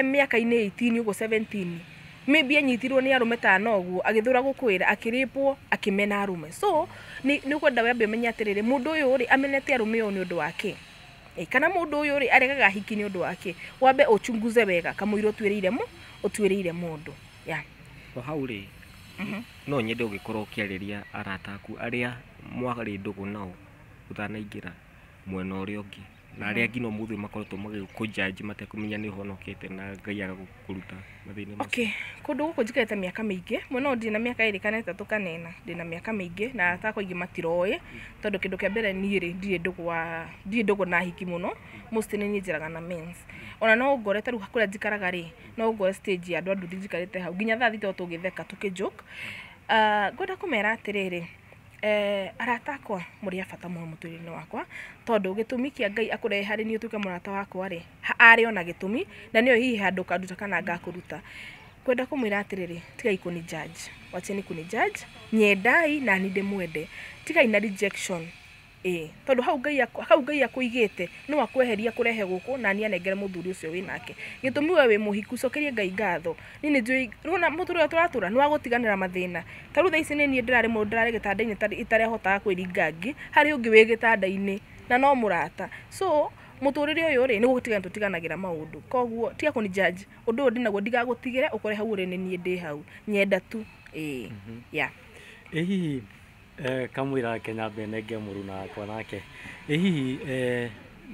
mĩaka-inĩ 18 ũguo 17 maybe anyitirwo nĩ arũme ta ana ũguo agĩthũra gũkwĩra akĩrĩpwo akĩmena arũme. So nĩ ũkwenda wambe ũmenye atĩrĩrĩ, mũndũ ũyũ rĩ amenete arũme ũyũ nĩ ũndũ wa kĩ? Kana mũndũ ũyũ rĩ aregaga hiki nĩ ũndũ wa kĩ? Wambe ũchunguze wega kamũira ũtuĩrĩire mũndũ. Yeah. O hau rĩ, no nyende ũgĩkorwo ũkĩarĩria arata aku arĩa mwarĩ ndũgũ nao ũtanaingĩra mwena ũrĩa ũngĩ, na arĩa nginya ũmũthĩ makoretwo magĩkũjudge matekũmenya nĩ ũhonokete na Ngai agakũruta mathĩna macio. Okay, kũndũ gũkũ njikarĩte mĩaka mĩingĩ mũno, ndĩ na mĩaka 2 kana 3 kana 4, ndĩna mĩaka mĩingĩ na arata akwa aingĩ matiroĩ, tondũ kĩndũ kĩa mbere niĩ rĩ ndirĩ ndũgũ na hiki mũno, mostly nĩ niĩ njaraga na mens. Ona no ũngore ta rĩu kũrĩa njikaraga rĩ, no ũngore stage ya andũ a nduthi njikarĩte hau nginya thaa thita o tũgĩtheka tũkĩ joke. Ngwenda kũmera atĩrĩrĩ, arata akwa mũrĩ a bata mũno mũtũrĩre-inĩ wakwa, tondũ gĩtũmi kĩa Ngai akũrehe harĩ niĩ ũtuĩke mũrata wakwa rĩ, arĩ ona gĩtũmi na nĩyo hihi handũ ũkanduta kana ngakũruta. Ngwenda kũmwĩra atĩrĩrĩ, tigai kũni judge, wacheni kũni judge, nyendai na niĩ ndĩmwende, tigai na rejection. Tondũ hau Ngai akũigĩte no akweheria kũrehe gũkũ na niĩ anengere mũthuri ũcio wĩnake. Gĩtũmi we wĩ mũhiku, cokeria Ngai ngatho. Niĩ nĩ njũĩ nĩwona mũtũrĩre ũyũ tũratũra nĩ wa gũtiganĩra mathĩna. Ta rĩu thaa ici nĩ niĩ ndĩrarĩ mũndũ ndĩrarĩ gĩtanda-inĩ itarehotaga kwĩringa ngĩ, harĩ ũngĩ wĩ gĩtanda-inĩ na no mũrata. So mũtũrĩre ũyũ rĩ nĩ gũtigana tũtiganagĩra maũndũ. Koguo tiga kũni judge, ũndũ ũyũ ndĩnaguo ndigagũtigĩre ũkore hau ũrĩ nĩ niĩ ndĩ hau. Nyenda tu. Yeah. Ĩ hihi kamwĩra Kenya nenge mũruna wakwa nake. Ĩ hihi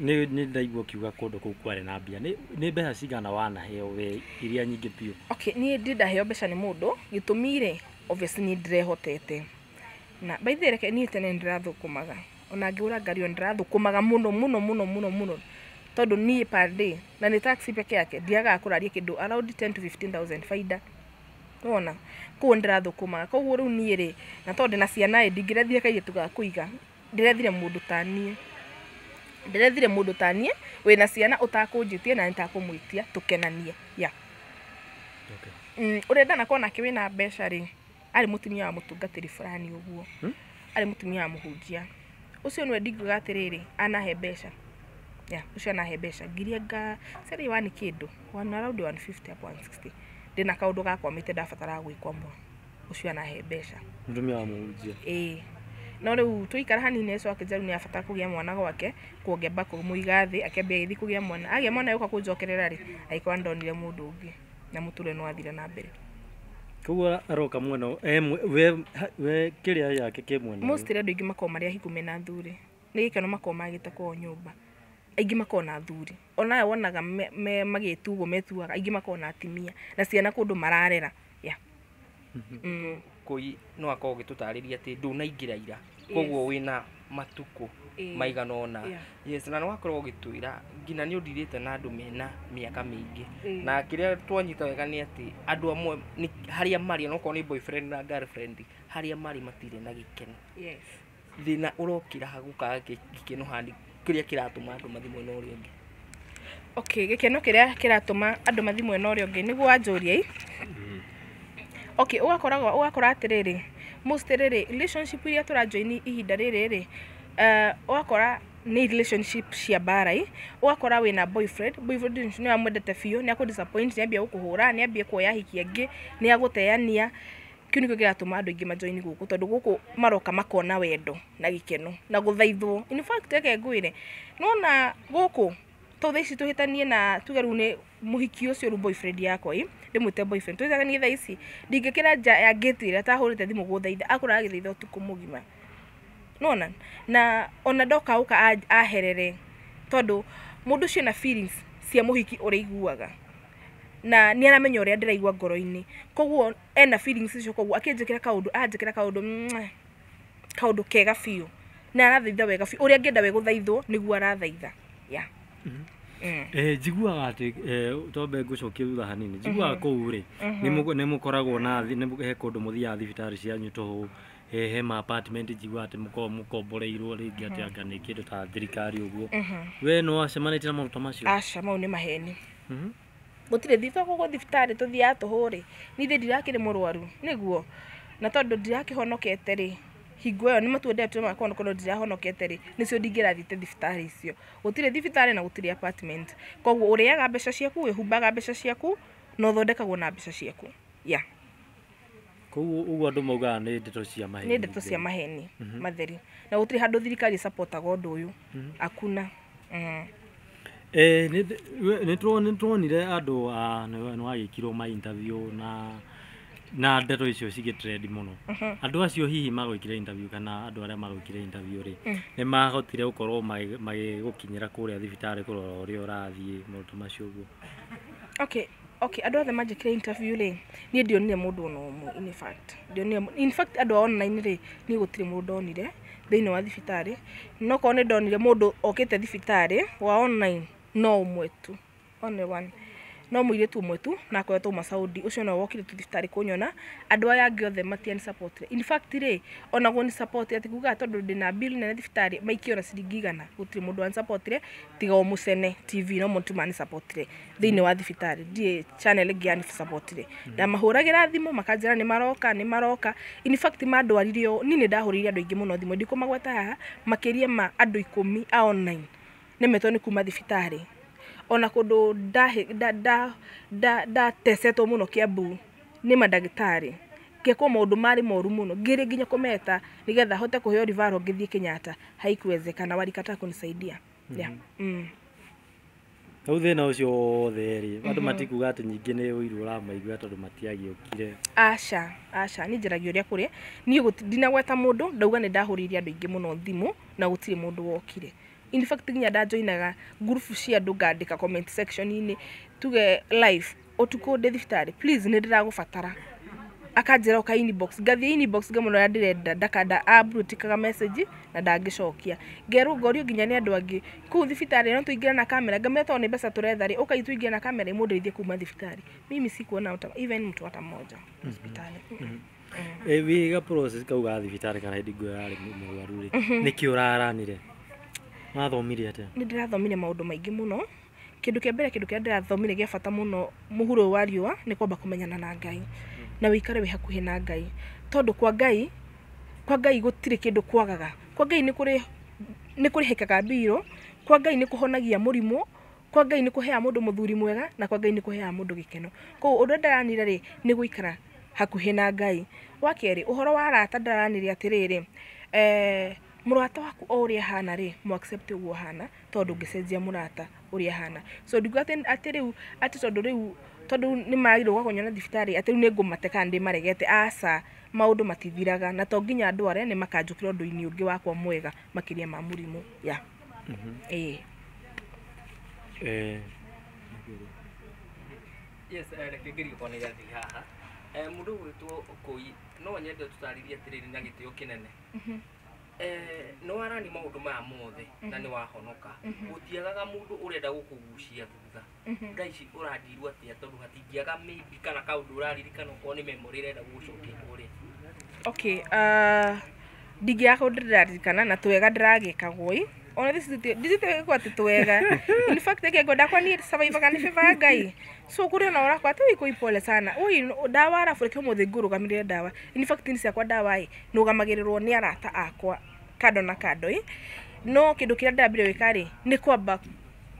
nĩ ndaigua ũkiuga kũndũ kũu kwarĩ na mbia, nĩ mbeca cigana wanaheo we iria nyingĩ biũ? Okay, niĩ ndirĩ ndaheo mbeca nĩ mũndũ, gĩtũmi rĩ obviously niĩ ndĩrehotete. Na by the way reke niĩ tene nĩndĩrathũkũmaga, ona ngĩgũra ngari ĩyo nĩndĩrathũkũmaga mũno mũno mũno mũno mũno, tondũ niĩ per day na nĩ taxi peke yake ndiagaga kũraria kĩndũ around 10 to 15,000 baida. Nĩwona? Koguo nĩndĩrathũkũmaga. Koguo rĩu niĩ rĩ, na tondũ ndĩna ciana ĩ, ndingĩrethire kairĩtu ga kũiga, ndĩrethire mũndũ ta niĩ. Ndĩrethire mũndũ ta niĩ wĩna ciana ũtakũnjĩtie na nĩtakũmwĩtia tũkenanie. Yeah. Okay. Ũrĩa ndanakorwo nake wĩna mbeca rĩ, arĩ mũtumia wa mũtungatĩri fulani ũguo. Arĩ mũtumia wa mũhunjia. Ũcio nĩwe ndingiuga atĩrĩrĩ, anahe mbeca. Yeah, ũcio anahe mbeca ngiri anga ciarĩ one kĩndũ, one around 150 hapo 160. Ndĩna kaũndũ gakwamĩte ndabataraga gwĩkwamũra. Ũcio anahe mbeca. Mũtumia wa mũhunjia. Ĩĩ. No rĩu twaikara hanini ũcio akĩnjĩra rĩu nĩabatara kũgĩa mwana gwake, kuongea kũmũiga thĩ, akĩambia agĩthiĩ kũgĩa mwana. Agĩa mwana yoka kũnjokerera rĩ, agĩkora nĩndonire mũndũ ũngĩ na mũtũrĩre nĩwathire na mbere. Koguo aroka mwena we kĩrĩa yake kĩ mwena. Mostly andũ aingĩ makoragwo marĩ ahiku mena athuri. Nĩ gĩkeno makoragwo magĩte kwao nyũmba. Aingĩ makoragwo na athuri. Ona aya wonaga magĩtuo metuaga, aingĩ makoragwo na atumia na ciana kũndũ mararera. Yeah. Kũi no akorwo ũgĩtũtarĩria atĩ ndũnaingĩra ira, koguo wĩna matukũ maigana ũna. Yes, na nĩwakorwo ũgĩtwĩra nginya nĩ ũndirĩte na andũ mena mĩaka mĩingĩ. Na kĩrĩa twanyita wega nĩ atĩ andũ amwe nĩ harĩa marĩ onokorwo nĩ boyfriend na girlfriend, harĩa marĩ matirĩ na gĩkeno. Yes. Thĩna ũrokĩra ha gũkaga gĩkeno hani kĩrĩa kĩratũma andũ mathiĩ mwena ũrĩa ũngĩ. Okay, gĩkeno kĩrĩa kĩratũma andũ mathiĩ mwena ũrĩa ũngĩ nĩguo wanjũria ĩ? Okay, ũgakora atĩrĩrĩ, most rĩrĩ relationship iria tũrajoini ihinda rĩrĩ rĩ, ũgakora nĩ relationship cia mbara ĩ, ũgakora wĩna boyfriend, boyfriend ũcio nĩ amwendete biũ, nĩ akũ disappoint, nĩ ambia gũkũhũra, nĩ ambia kuoya ahiki angĩ, nĩ agũteania. Kĩu nĩkĩo kĩratũma andũ aingĩ majoini gũkũ, tondũ gũkũ maroka makona wendo na gĩkeno na gũthaithwo. In fact reke ngwĩre, nĩwona gũkũ to thaa ici tũhĩtanie na tuge rĩu nĩ mũhiki ũcio rĩu boyfriend yakwa ĩ, ndĩmwĩte boyfriend, tũhĩtanie thaa ici, ndingĩkĩra nja ya gate ĩrĩa atahũrĩte thimũ gũthaitha, akũraga agĩthaitha ũtukũ mũgima. Nĩwona? Na ona ndoka gũka aherere, tondũ mũndũ ũcio ena feelings cia mũhiki ũrĩa aiguaga. Na nĩ aramenya ũrĩa ndĩraigua ngoro-inĩ. Koguo ena feelings icio, koguo akĩnjĩkĩra kaũndũ, anjĩkĩra kaũndũ, kaũndũ kega biũ. Na arathaitha wega biũ. Ũrĩa angĩenda we gũthaithwo nĩguo arathaitha. Yeah. Njiguaga atĩ tombe ngũcokie thutha hanini, njiguaga kũu rĩ nĩ mũkoragwo na he kũndũ mũthiaga thibitarĩ cianyu tũhũ, he ma apartment njiguaga atĩ mũkomboreirwo rĩngĩ atĩ anga nĩ kĩndũ ta thirikari ũguo. We no wacemanĩtie na maũndũ ta macio? Aca, mau nĩ maheni. Gũtirĩ gũkũ thibitarĩ tũthiaga tũhũ rĩ, niĩ ndirakĩrĩ mũrwaru nĩguo, na tondũ ndirakĩhonokete rĩ, hingo ĩyo nĩ matuendete makona korwo ndirahonokete rĩ, nĩcio ndingĩrathiĩte thibitarĩ icio. Gũtirĩ thibitarĩ na gũtirĩ apartment, koguo ũrĩaga mbeca ciaku, wĩhumbaga mbeca ciaku, na ũthondekagwo na mbeca ciaku. Yeah. Koguo ũguo andũ maugaga nĩ ndeto cia maheni. Nĩ ndeto cia maheni matheri, na gũtirĩ handũ thirikari ĩcapotaga ũndũ ũyũ, hakuna. Nĩ tuonire andũ nĩ wagĩkirwo ma interview na ndeto icio cigĩtrend mũno. Andũ acio hihi magwĩkire interview kana andũ arĩa magwĩkire interview rĩ, nĩ mahotire gũkorwo magĩgũkinyĩra kũrĩa thibitarĩ kũrora ũrĩa ũrathiĩ maũndũ macio ũguo? Okay, andũ othe manjĩkire interview rĩ, niĩ ndionire mũndũ ona ũmwe. In fact ndionire, in fact andũ a online rĩ, niĩ gũtirĩ mũndũ ndonire thĩinĩ wa thibitarĩ. No korwo nĩ ndonire mũndũ okĩte thibitarĩ wa online, no ũmwe tu, only one, no mũirĩtu ũmwe tu, na akoretwo auma Saudi. Ũcio no wokire tu thibitarĩ kũnyona. Andũ aya angĩ othe matiani support. In fact rĩ, ona gũni support atĩ kuga tondũ ndĩna bill nene thibitarĩ maikie ona ciringi 100, gũtirĩ mũndũ wani supportire tiga o Mũcene TV, no mũtu mani supportire thĩinĩ wa thibitarĩ. Ndiĩ channel ĩngĩ yani supportire. Ndamahũragĩra thimũ makanjĩra nĩ maroka, nĩ maroka. In fact mandwarire ũũ, niĩ nĩ ndahũrĩire andũ aingĩ mũno thimũ, ndikũmagweta haha, makĩria ma andũ 10 a online nemetwo nĩ kuma thibitarĩ. Ona kũndũ ndatecetwo mũno Kiambu nĩ mandagĩtarĩ, ngekwo maũndũ marĩ moru mũno, ngĩrĩ nginya kũmeta nĩgetha hote kũheo referral ngĩthiĩ Kenyatta, haikuwezekana, walikataa kunisaidia. Yeah. Hau thĩna ũcio wothe rĩ, andũ matikuga atĩ nyingĩ nĩ ũiru ũramaigua tondũ matiagĩũkire? Aca, aca, niĩ njaragia ũrĩa kũrĩ. Niĩ ndinagweta mũndũ, ndauga nĩ ndahũrĩire andũ aingĩ mũno thimũ na gũtirĩ mũndũ wokire. In fact nginya ndajoinaga ngurubu cia andũ ngandĩka comment section-inĩ, tuge live ũtukũ ndĩ thibitarĩ, please nĩ ndĩragũbatara. Akanjĩra ũka inbox, ngathiĩ inbox ngamwĩra ũrĩa ndĩrenda, ndakanda ablue-tickaga message na ndangĩcokia. Ngerwo ngorio nginya nĩ andũ angĩ kũu thibitarĩ no tũingĩre na kamera, ngamwĩra tondũ nĩ mbeca tũretha rĩ, ũkai tũingĩre na kamera imũndeithie kuma thibitarĩ. Mimi sikuona even mtu hata mmoja hospitali. Wĩga process kau ga thibitarĩ kana hĩndĩ ĩyo yarĩ mũrwaru rĩ, nĩkĩ ũraranire? Wathomire atĩa? Nĩ ndĩrathomire maũndũ maingĩ mũno. Kĩndũ kĩa mbere, kĩndũ kĩrĩa ndĩrathomire gĩa bata mũno mũhuro ũyũ wa riũa nĩ kwamba kũmenyana na Ngai na wĩikare wĩ hakuhĩ na Ngai, tondũ kwa Ngai gũtirĩ kĩndũ kwagaga. Kwa Ngai nĩ kũrĩhĩkaga mbirũ, kwa Ngai nĩ kũhonagia mũrimũ, kwa Ngai nĩ kũheaga mũndũ mũthuri mwega, na kwa Ngai nĩ kũheaga mũndũ gĩkeno. Koguo ũndũ ũrĩa ndĩranire rĩ, nĩ gũikara hakuhĩ na Ngai. Wa kerĩ, ũhoro wa arata ndĩraranire atĩrĩrĩ, mũrata waku o ũrĩa ahana rĩ, mũ accept ũguo ahana, tondũ ndũngĩcenjia mũrata ũrĩa ahana. So ndingiuga atĩ rĩu, atĩ tondũ rĩu, tondũ nĩ maragĩrĩirwo gũka kũnyona thibitarĩ atĩ rĩu nĩ ngũmate kana ndĩmaregete, aca, maũndũ matithiraga, na to nginya ndware nĩ makanjũkĩra ũndũ-inĩ ũngĩ wakwa mwega makĩria ma mũrimũ. Yeah. Ĩĩ. Yes, reke ngerie gũkorwo nĩ gathiĩ haha. Mũndũ ũgwĩtwo Kũi, no nyende ũtũtarĩrie atĩrĩrĩ na gĩtĩo kĩnene. Nĩ warani maũndũ maya mothe na nĩ wahonoka, gũtiagaga mũndũ ũrenda gũkũgucia thutha. Thaa ici ũrandirwo atĩa, tondũ hatingĩaga maybe kana kaũndũ ũraririkana okorwo nĩ memory ĩrenda gũgũcokia kũrĩa? Okay, ndingĩaga kaũndũ ndĩraririkana na twega ndĩragĩkagwo ĩ, ona ndicite gwĩkwo atĩ twega. In fact reke ngwenda kwa niĩ survivaga nĩ favor ya Ngai. So kũrĩ ona ũrakora atĩ oi Kũi pole sana, oi ndawa arabu reke ũmũthĩ ngũrũgamĩrĩre ndawa. In fact niĩ ciakwa ndawa ĩ nũgamagĩrĩrwo nĩ arata akwa kando na kando ĩ. No kĩndũ kĩrĩa ndĩrambire gwĩka rĩ, nĩ kwamba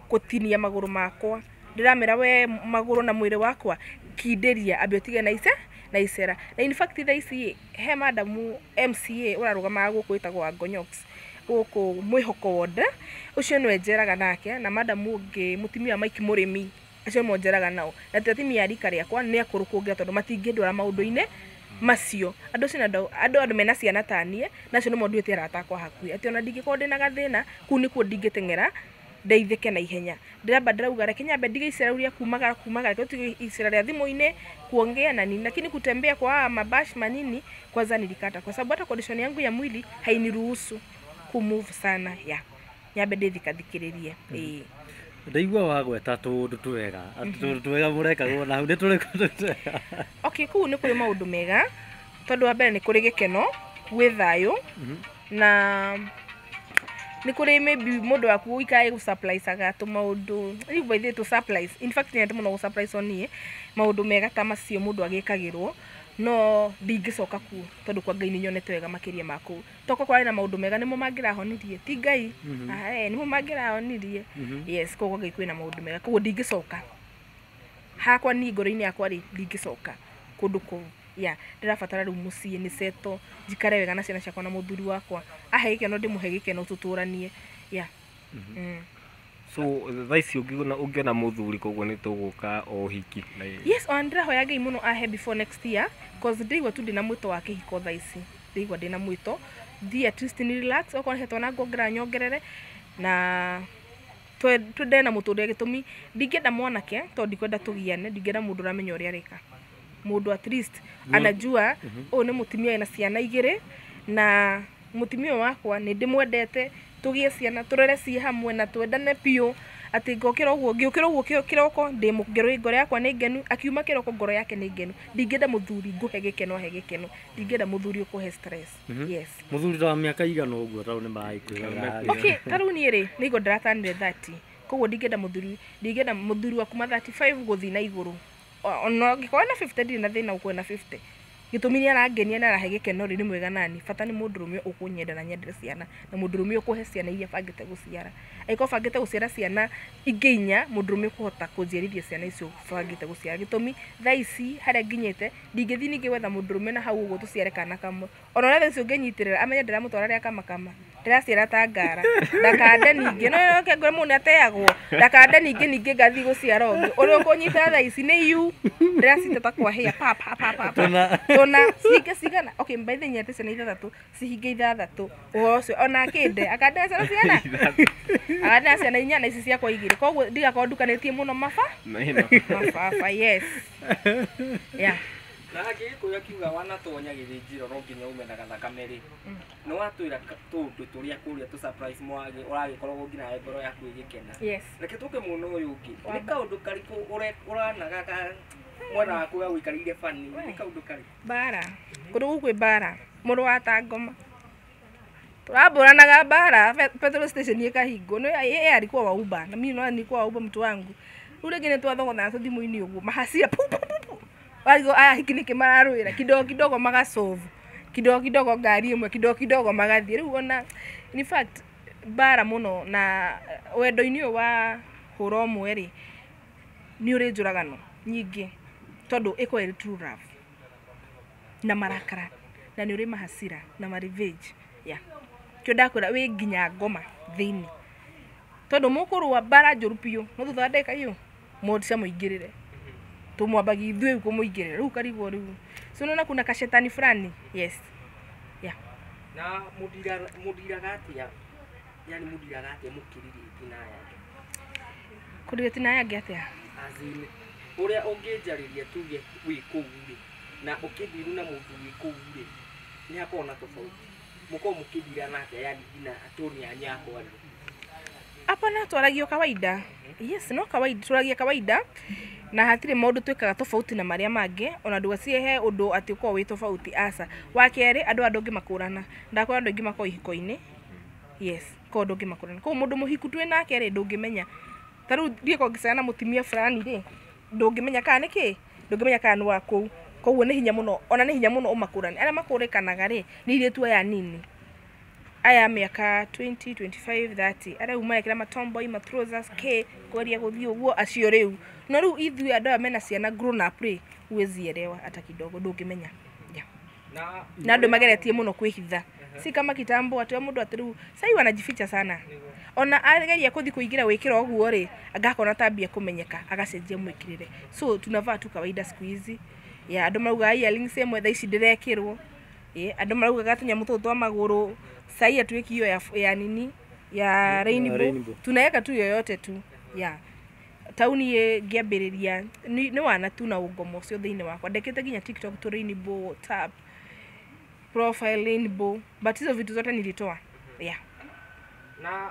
gũtinia magũrũ makwa. Ndĩramera we magũrũ na mwĩrĩ wakwa kindĩria ambe ũtige na ice na icera. Na in fact thaa ici he madamu MCA ũrarũgamaga gũkũ wĩtagwo Wangonyox gũkũ Mwĩhoko ward, ũcio nĩwe njeraga nake, na madamu ũngĩ mũtumia wa Mike Mũrĩmi, acio nĩmo njeraga nao. Na ti atumia a rika rĩakwa, nĩ akũrũ kũngĩra tondũ matingĩndwara maũndũ-inĩ macio. Andũ acio nĩ andũ mena ciana ta niĩ, na acio nĩmo nduĩte arata akwa hakuhĩ, atĩ ona ndingĩkorwo ndĩna gathĩna kũu nĩkuo ndingĩteng'era ndeithĩke na ihenya. Ndĩramba ndĩrauga reke nyambe ndige icera rĩu rĩa kumagara kumagara, reke tũtige icera rĩa thimũ-inĩ kuongea na nini, lakini kutembea kwa haya mabash manini kwanza nilikata, kwa sababu hata condition yangu ya mwili hainiruhusu kumove sana. Ya nyambe ndĩthikathikĩrĩrie. Ĩĩ. Ndaigua wagweta tũũndũ twega, atĩ tũũndũ twega mũrekagwo na hau nĩ tũrĩkũ twega? Okay, kũu nĩ kũrĩ maũndũ mega, tondũ wa mbere nĩ kũrĩ gĩkeno, gwĩ thayũ, na nĩ kũrĩ maybe mũndũ waku ũikaraga gũsurprisaga tũmaũndũ rĩu by the way tũ surprise, in fact nyendete mũno gũ-surprise niĩ maũndũ mega ta macio mũndũ agĩkagĩrwo, no ndingĩcoka kuo tondũ kwa Ngai nĩ nyonete wega makĩria ma kũu. Tokorwo kwarĩ na maũndũ mega nĩmo mangĩrahonirie, ti Ngai? Nĩmo mangĩrahonirie. Yes, koguo kwa Ngai kwĩna maũndũ mega, koguo ndingĩcoka. Hakwa niĩ ngoro-inĩ yakwa rĩ, ndingĩcoka kũndũ kũu. Yeah, ndĩrabatara rĩu mũciĩ nĩ settle, njikare wega na ciana ciakwa na mũthuri wakwa. Ahe gĩkeno ndĩmũhe gĩkeno tũtũranie. Yeah. So thaa ici ũngĩona mũthuri koguo nĩ tũgũka o ũhiki na Yes, ona ndĩrahoya Ngai mũno ahe before next year, cause ndĩraigua tu ndĩna mwĩto wa kĩhiko thaa ici. Ndĩraigua ndĩna mwĩto. Thiĩ at least ni relax, okorwo he twana nguongerera nyongerere, na twendane na mũtũrĩre. Gĩtũmi ndingĩenda mwanake tondũ ndikwenda tũgiane, ndingĩenda mũndũ ũramenya ũrĩa areka. Mũndũ at least anajua ũyũ nĩ mũtumia wĩna ciana igĩrĩ, na mũtumia ũyũ wakwa nĩ ndĩmwendete, tũgĩe ciana tũrere ciĩ hamwe na twendane biũ, atĩ ngokĩra ũguo ngĩũkĩra ũguo kĩroko ndĩ ngoro yakwa nĩ ngenu, akiuma kĩroko ngoro yake nĩ ngenu. Ndingĩenda mũthuri ngũhe gĩkeno ahe gĩkeno, ndingĩenda mũthuri ũkũhe stress. Yes. Mũthuri ta wa mĩaka igana ũguo tondũ nĩ maraikuhĩrĩra? Okay, ta rĩu niĩ rĩ, nĩ igua ndĩratanire 30, koguo ndingĩenda mũthuri wa kuma 35 gũthiĩ na igũrũ. Ona angĩkorwo na 50 ndirĩ na thĩna gũkorwo na 50. Gĩtũmi nĩ arangenia na arahe gĩkeno rĩ, nĩ mwega nani. Bata nĩ mũndũrũme ũkũnyenda na nyendere ciana, na mũndũrũme ũkũhe ciana iria bangĩte gũciara. Angĩkorwo bangĩte gũciara ciana ingĩ inya, mũndũrũme ũkũhota kũnjiarithia ciana icio bangĩte gũciara. Gĩtũmi thaa ici harĩa nginyĩte, ndingĩthiĩ ningĩ gwetha mũndũrũme na hau ũguo tũciare kana kamwe. Ona ũrĩa thaa ici ũngĩnyitĩrĩra amenye ndĩramũtwara rĩa kama kama, ndĩraciara ta ngara, ndakande ningĩ no okay, ngore mũndũ nĩateagwo, ndakande ningĩ ngathiĩ gũciara ũngĩ. Ũrĩa ũkũnyita thaa ici nĩ iu ndĩracita ta kwahĩa pa pa pa pa pa. Tũna. Tũna cihinge cigana? Okay, by the way nyendete ciana ithathatũ, cihinge ithathatũ. Ũhoro ũcio ona akĩnde akande ciana cigana? Akande na ciana inya na ici ciakwa igĩrĩ, koguo ndigakorwo ndukanĩtie mũno maba mababa. Yes, yeah. Na Gĩkũyũ akiuga wanatonya gĩthĩnjĩro no nginya ume na gathakame rĩ, nĩ watwĩra tũũndũ tũrĩa kũrĩa tũ surprise mwage ũragĩkoragwo nginya nawe ngoro yaku ĩgĩkena. Yes. Reke tũke mwena ũyũ ũngĩ, nĩ kaũndũ karĩkũ ũranaga ka mwena waku we ũikarĩire bani, nĩ kaũndũ karĩkũ? Mbara kũndũ gũkũ kwĩ mbara, mũrũ wa tangoma turambũranaga mbara petrol station ĩkahingwo. No yeye alikuwa wa Uber na mimi no nilikuwa wa Uber, mtu wangu. Rĩu rĩngĩ nĩ twathogothana tũthimũ-inĩ ũguo mahasira pu pu pu pu, warigwo aya hiki nĩkĩ mararũĩra, kidogo kidogo magasolve, kidogo kidogo ngari ĩmwe, kidogo kidogo magathiĩ. Rĩu ona in fact mbara mũno na wendo-inĩ ũyũ wa hũra ũmwe rĩ, nĩ ũrĩ njũragano nyingĩ tondũ ĩkoragwo ĩrĩ true love na marakara na nĩ ũrĩ mahasira na ma revenge, yeah. Kĩo ndakwĩra wĩ nginya ngoma thĩinĩ tondũ mũkũrũa mbara njũru biũ, no thutha wa ndagĩka iyo moca mũingĩrĩre, tũmwambagia ithuĩ kũmũingĩrĩra rĩu karigwo rĩu, so unaona kuna kashetani fulani. Yes, yeah. Na mũndiraga atĩa, yani mũndiraga atĩa mũkĩrirĩti na aya angĩ? Kũrirĩti na aya angĩ atĩa? As in, ũrĩa ũngĩnjarĩria tuge wĩ kũu rĩ na ũkĩndiru na mũndũ wĩ kũu rĩ, nĩ hakoragwo na tofauti, mũkorwo mũkĩndira nake, yani nginya toni yanyu ya kwaria. Hapana, twaragio kawaida. Yes, no kawaida, twaragia kawaida na hatirĩ maũndũ twĩkaga tofauti na marĩa mangĩ, ona ndũgacihe ũndũ atĩ ũkorwo wĩ tofauti, aca. Wa kerĩ, andũ aya ndũngĩmakũrana, ndakora andũ aingĩ makoragwo ihiko-inĩ. Yes, koguo ndũngĩmakũrana, koguo mũndũ mũhiku twĩ nake rĩ, ndũngĩmenya. Ta rĩu ndiĩkorwo ngĩcera na mũtumia fulani rĩ, ndũngĩmenya kana nĩ kĩ, ndũngĩmenya kana nĩ wa kũu. Koguo nĩ hinya mũno, ona nĩ hinya mũno ũmakũrane. Arĩa makũrĩkanaga rĩ, nĩ airĩtu aya nini, aya mĩaka 20, 25, 30, arĩa rĩu marekĩra matomboy ma trousers k kweria gũthiĩ ũguo, acio rĩu. No rĩu ithuĩ andũ aya mena ciana grown up rĩ, huwezi elewa hata kidogo, ndũngĩmenya, yeah. Na Na andũ mageretie mũno kwĩhitha, si kama kitambo atĩ o mũndũ atĩ rĩu sai wanajificha sana. Ona ageria kũthi kũingĩra gwĩkĩra ũguo rĩ, agakona tambia kũmenyeka, agacenjia mwĩkĩrĩre. So tunavaa tu kawaida siku hizi ya andũ maraugaga earrings ĩmwe thaa ici ndĩrekĩrwo. Ĩ andũ maraugaga tũnyamũ tũtũ twa magũrũ sai atuĩki hiyo ya nini ya rainbow, rainbow. Tunaweka tu yoyote tu ya tauni ngĩambĩrĩria nĩ wana tu na ũngomo ũcio thĩinĩ wakwa, ndekĩte nginya TikTok tu rainbow, WhatsApp profile rainbow, but hizo vitu zote nilitoa, yeah. Na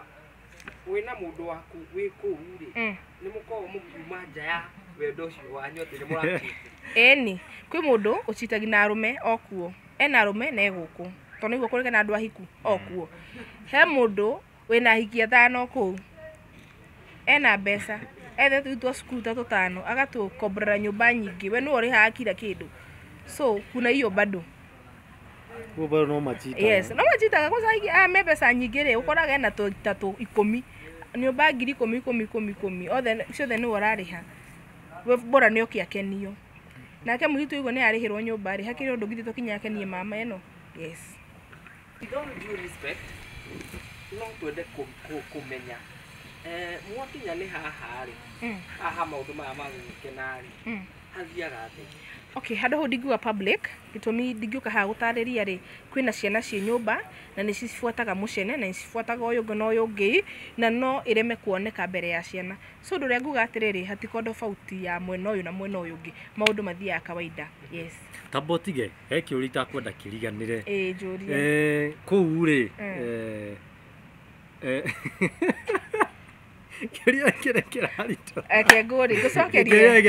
Wĩna mũndũ waku wĩ kũu rĩ, nĩ mũkoragwo mũkiuma nja ya wendo ũcio wanyu atĩ nĩ mũrakĩte? Ĩni, kwĩ mũndũ ũcitagi na arũme okuo, ena arũme na egũkũ, tondũ nĩguo kũrĩ na andũ ahiku okuo. He mũndũ wĩna ahiki 5 kũu, ena mbeca, ethe twa cukuru ta 5, agatũkomborera nyũmba nyingĩ, we nĩwe ũrĩhaga kila kĩndũ. So kuna hiyo bado. Huo bado no machita. Yes, no machitaga kwanza hiki me mbeca nyingĩ rĩ, ũkoraga ena tũ 10, nyũmba ngiri 10 10 10 10, othe ciothe nĩwe ũrarĩha. We bora nĩ oke akenio. Nake mũirĩtu ũguo nĩ arĩhĩrwo nyũmba rĩ, hakĩrĩ ũndũ githĩ tũkinya akenie mama ĩno. Yes. With all due respect, no twende kũmenya mwakinya nĩ haha rĩ, haha maũndũ maya ma gũgĩkena rĩ, hathiaga atĩa? Okay, handũ hau ndingiuga public, gĩtũmi ndingĩũka haha gũtarĩria rĩ, kwĩna ciana ciĩ nyũmba na nĩ cibuataga mũcene na nĩ cibuataga ũyũ ũngĩ na ũyũ ũngĩ, na no ĩreme kuoneka mbere ya ciana. So ũndũ ũrĩa nguga atĩrĩrĩ, hatikoragwo tofauti ya mwena ũyũ na mwena ũyũ ũngĩ, maũndũ mathiaga kawaida. Yes. Tamba ũtige, he kĩũria itakwenda kĩriganĩre. Ĩĩ, njũria. Kũu rĩ, kĩũria kĩrĩa kĩraritũ. Reke ngũrie, ngũcokerie.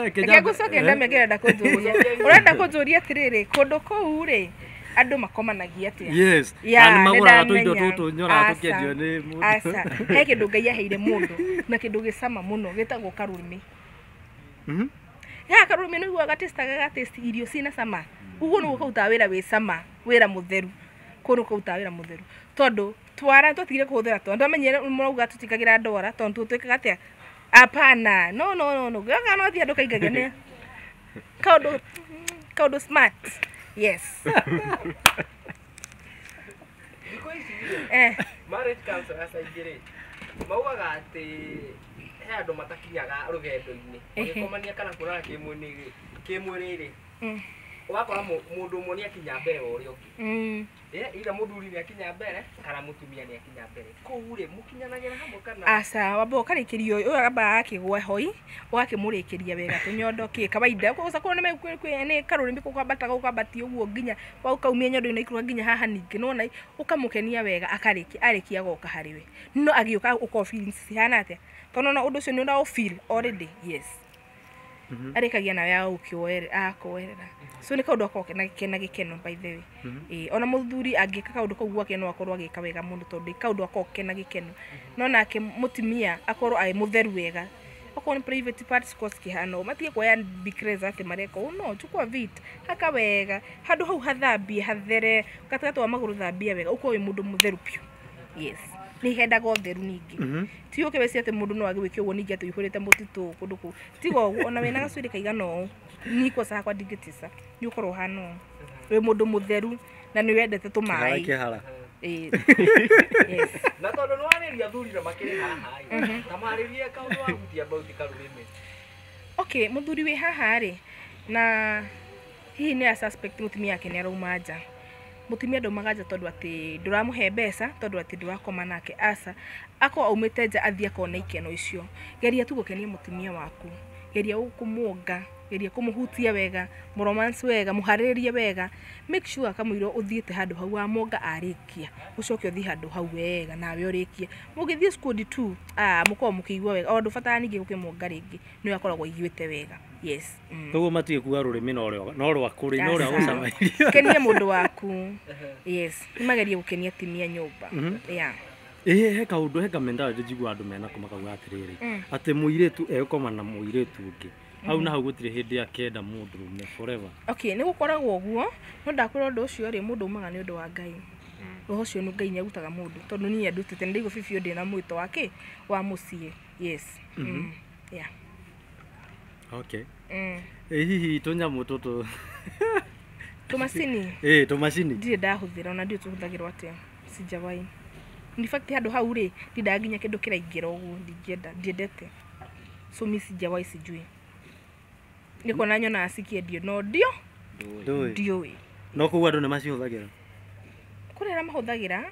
Reke ngũcokerie ndamenya kĩrenda kũnjũria. Ũrenda kũnjũria atĩrĩrĩ, kũndũ kũu rĩ, andũ makomanagia atĩa? Yes. Yeah, na nĩ magũraga tũindo nĩndamenya. tũtũ nyoraga tũkĩendio nĩ mũndũ. Aca, he kĩndũ Ngai aheire mũndũ na kĩndũ gĩcama mũno gĩtagwo karũrĩmĩ. Gaka karũrĩmĩ nĩ ũiguaga gatĩstaga gatĩsti irio ciĩna cama. Ũguo nĩguo karutaga wĩra wĩ cama, wĩra mũtheru. Kũu nĩkuo karutaga wĩra mũtheru. Tondũ twara twatigire kũhũthĩra twara, twamenyire mũrauga tũtikagĩra ndwara tondũ tũtwĩkaga atĩa? Hapana. No no no no. Gaka no thiĩ andũ kaingagia nĩ kaũndũ smart. Yes. Thikũ ici rĩ, marriage counselors aingĩ rĩ, maugaga atĩ he andũ matakinyaga rũgendo-inĩ, magĩkomania kana kuonana kĩmwĩrĩ rĩ, ũgakora mũndũ ũmwe nĩ akinya mbere wa ũrĩa ũngĩ. Either mũthuri nĩ akinya mbere kana mũtumia nĩ akinya mbere. Kũu rĩ, mũkinyanagĩra hamwe kana? Aca, wamba ũkarĩkĩria ũyũ, ũyũ ambaga akĩgwa hoi, ũgakĩmũrĩkĩria wega tũnyondo kĩ kawaida. Kwanza kũu nĩ karũrĩmĩ gũkwambata gũkwambatia ũguo nginya ũkaumia nyondo ĩno ikũrũka nginya haha ningĩ, nĩwona ũkamũkenia wega akarĩkia, arĩkia agoka harĩ we. No agĩũka ũkorwo feelings cihana atĩa? Tondũ ona ũndũ ũcio nĩ ũra feel already. Yes. Arĩkagia nawe agakwoerera. So nĩ kaũndũ gakoragwo kena gĩkeno by the way. Ĩĩ, ona mũthuri angĩka kaũndũ kau gwake no akorwo agĩka wega mũno tondũ kaũndũ gakoragwo kena gĩkeno. No nake mũtumia akorwo arĩ mũtheru wega. Okorwo nĩ private parts cikorwo cikĩhana ũũ, matige kuoya bikres atĩ mareka ũũ, no chukua vit, haka wega, handũ hau hathambie hathere, gatagatĩ wa magũrũ thambia wega, ũkorwo wĩ mũndũ mũtheru biũ. Yes. Nĩ hendaga ũtheru ningĩ. Ti ũke wecirie atĩ mũndũ no agĩgwĩke ũguo ningĩ atĩ ũihũrĩte mũtitũ kũndũ kũu. Tiga ũguo, ona wĩna gacuĩrĩ kaigana ũũ, niĩ kwanza hakwa ndingĩtica, nĩ ũkorwo ũhana ũũ. Wĩ mũndũ mũtheru na nĩ wendete tũmaĩ. Kĩhara. Yes. Na tondũ nĩ warĩria athuri na makĩrĩ haha ĩ, ta marĩrie kaũndũ wahutia about karũrĩmĩ. Okay, mũthuri wĩ haha rĩ, na hihi nĩ a suspect mũtumia wake nĩ arauma nja. Mũtumia ndaumaga nja tondũ atĩ ndũramũhe mbeca, tondũ atĩ ndũrakoma nake. Aca, akorwo aumĩte nja athiĩ akone ikeno icio. Geria tu gũkenia mũtumia waku. Geria kũmuonga, geria kũmũhutia wega, mũromance wega, mũharĩrĩrie wega. Make sure kamũira ũthiĩte handũ hau wamuonga arĩkia, ũcoke ũthiĩ handũ hau wega nawe ũrĩkie. Mũgĩthiĩ squad 2, mũkorwo mũkĩigua wega. O ndũbataraga ningĩ gũkĩmuonga rĩngĩ, nĩwe akoragwo aiguĩte wega. Yes. Koguo matige kuga rũrĩmĩ no rwa kũrĩ, no rwa gũcama irio. Kenia mũndũ waku. Yes. Nĩmagerie gũkenia atumia nyũmba. Yeah. Ĩĩ, he kaũndũ, he kamentality njiguaga andũ menako makauga atĩrĩrĩ, atĩ mũirĩtu egũkoma na mũirĩtu ũngĩ. Hau na hau gũtirĩ hĩndĩ akenda mũndũrũme forever. Okay, nĩ gũkoragwo ũguo, no ndakwĩra ũndũ ũcio rĩ, mũndũ aumaga nĩ ũndũ wa Ngai. Roho ũcio nĩ Ngai nĩ arutaga mũndũ, tondũ niĩ andutĩte nĩ ndaigua biũ ndĩna mwĩto wake wa mũciĩ. Yes. Yeah. Okay. Ĩ hihi tũnyamũ tũtũ Tũmacini? Ĩ, tũmacini. Ndirĩ ndahũthĩra ona ndiũĩ tũhũthagĩrwo atĩa. Sijawai. In fact handũ hau rĩ, ndindaga nginya kĩndũ kĩraingĩra ũguo, ndingĩenda, ndiendete. So mi sijawai sijui. Nĩ kuona nyonaga cikĩendio no ndio Ndũĩ. ndiũĩ. No kũu andũ nĩ macihũthagĩra. Kũrĩ arĩa mahũthagĩra,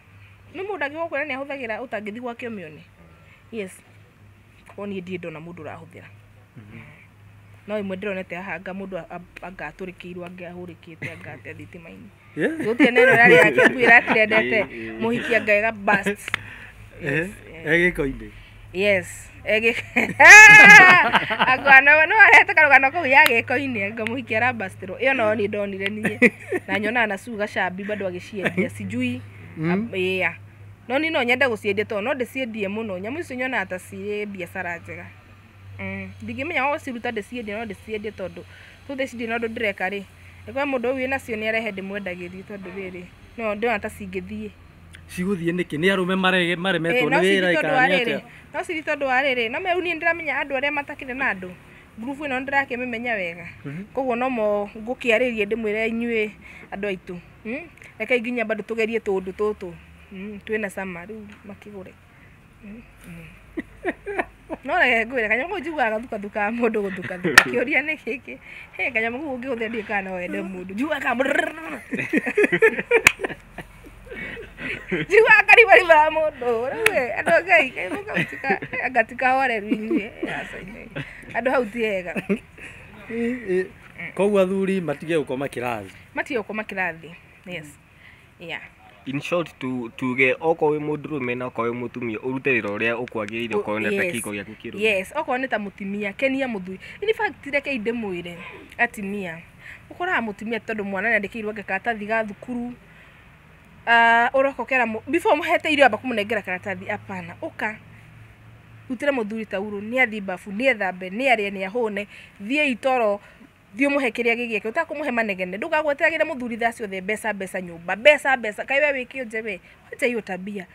nĩ mũndũ angĩgũkwĩra nĩ ahũthagĩra ũtangĩthiĩ gwake ũmĩone. Yes. Koguo niĩ ndirĩ ndona mũndũ ũrahũthĩra. No ĩmwe ndĩronete haha anga mũndũ anga atũrĩkĩirwo anga ahũrĩkĩte anga atĩa thitima-inĩ. Gũtirĩ na ĩno ĩrarĩ yake mbu ĩratirendete mũhiki anga ĩga burst. Yes. Egĩko-inĩ. Yes, ege agwana no arete karugano kau ya gĩko-inĩ, anga mũhiki arabastirwo ĩyo no niĩ ndonire niĩ na nyonaga na Sue Gacambi bado agĩciendia sijui. Yeah, no niĩ no nyende gũciendia tondũ no ndĩciendie mũno. Nyamũ icio nyonaga ta cirĩ biacara njega. Ndingĩmenya gũciruta ndĩciendie, no ndĩciendie tondũ tũthe ici ndirĩ na ũndũ ndĩreka rĩ, ĩkorwo mũndũ ũyũ wĩnacio nĩ arehe ndĩmwendagĩrie tondũ rĩrĩ no ndĩrona ta cingĩthiĩ. Cigũthiĩ nĩkĩ? Nĩ arũme maremetwo no nĩ cithi wĩra tondũ kana wa nĩ rĩrĩ, atĩa? No cithi tondũ wa rĩrĩ, no rĩu niĩ ndĩramenya andũ arĩa matakĩrĩ na andũ ngurubu ĩno nĩndĩrakĩmĩmenya wega, koguo no mo ngũkĩarĩrie ndĩmwĩre inyuĩ andũ aitũ, rekei nginya bado tũgerie tũũndũ tũtũ, twĩna cama rĩu makĩgũre. No reke ngwĩre kanyamũ kau njiguaga gathukathukaga mũndũ gũthukathuka, kĩũria nĩ gĩkĩ, he kanyamũ kau ũngĩhũthĩra ndiũĩ kana no wende mũndũ, njiguaga njiguaga karibaribaga mũndũ rĩu ĩ, andũ a Ngai kanyamũ kau anga ti kahoreru inyuĩ, aca inyuĩ andũ hau ti hega. Koguo athuri matige gũkoma kĩrathi. Matige gũkoma kĩrathi, yes, yeah. In short, tuge okorwo wĩ mũndũrũme na okorwo wĩ mũtumia ũrute wĩra ũrĩa ũkwagĩrĩire okorwo nĩ ta kĩhiko gĩaku kĩrũme. Yes, okorwo nĩ ta mũtumia kenia mũthuri. In fact reke ndĩmwĩre atumia, ũkoraga mũtumia tondũ mwana nĩandĩkĩirwo anga karatathi ga thukuru, ũroka ũkera before mũhete irio amba kũmũnengera karatathi, apana, ũka rutĩra mũthuri taurũ, nĩ athiĩ bafu, nĩ ethambe, nĩ arĩe, nĩ ahũne, thiĩi toro, thiĩ ũmũhe kĩrĩa gĩgĩake, ũtakũmũhe manegene, ndũgagweteragĩre mũthuri thaa ciothe mbeca mbeca nyũmba, mbeca mbeca, kaĩ we wĩ kĩonje we, wacha hiyo tabia,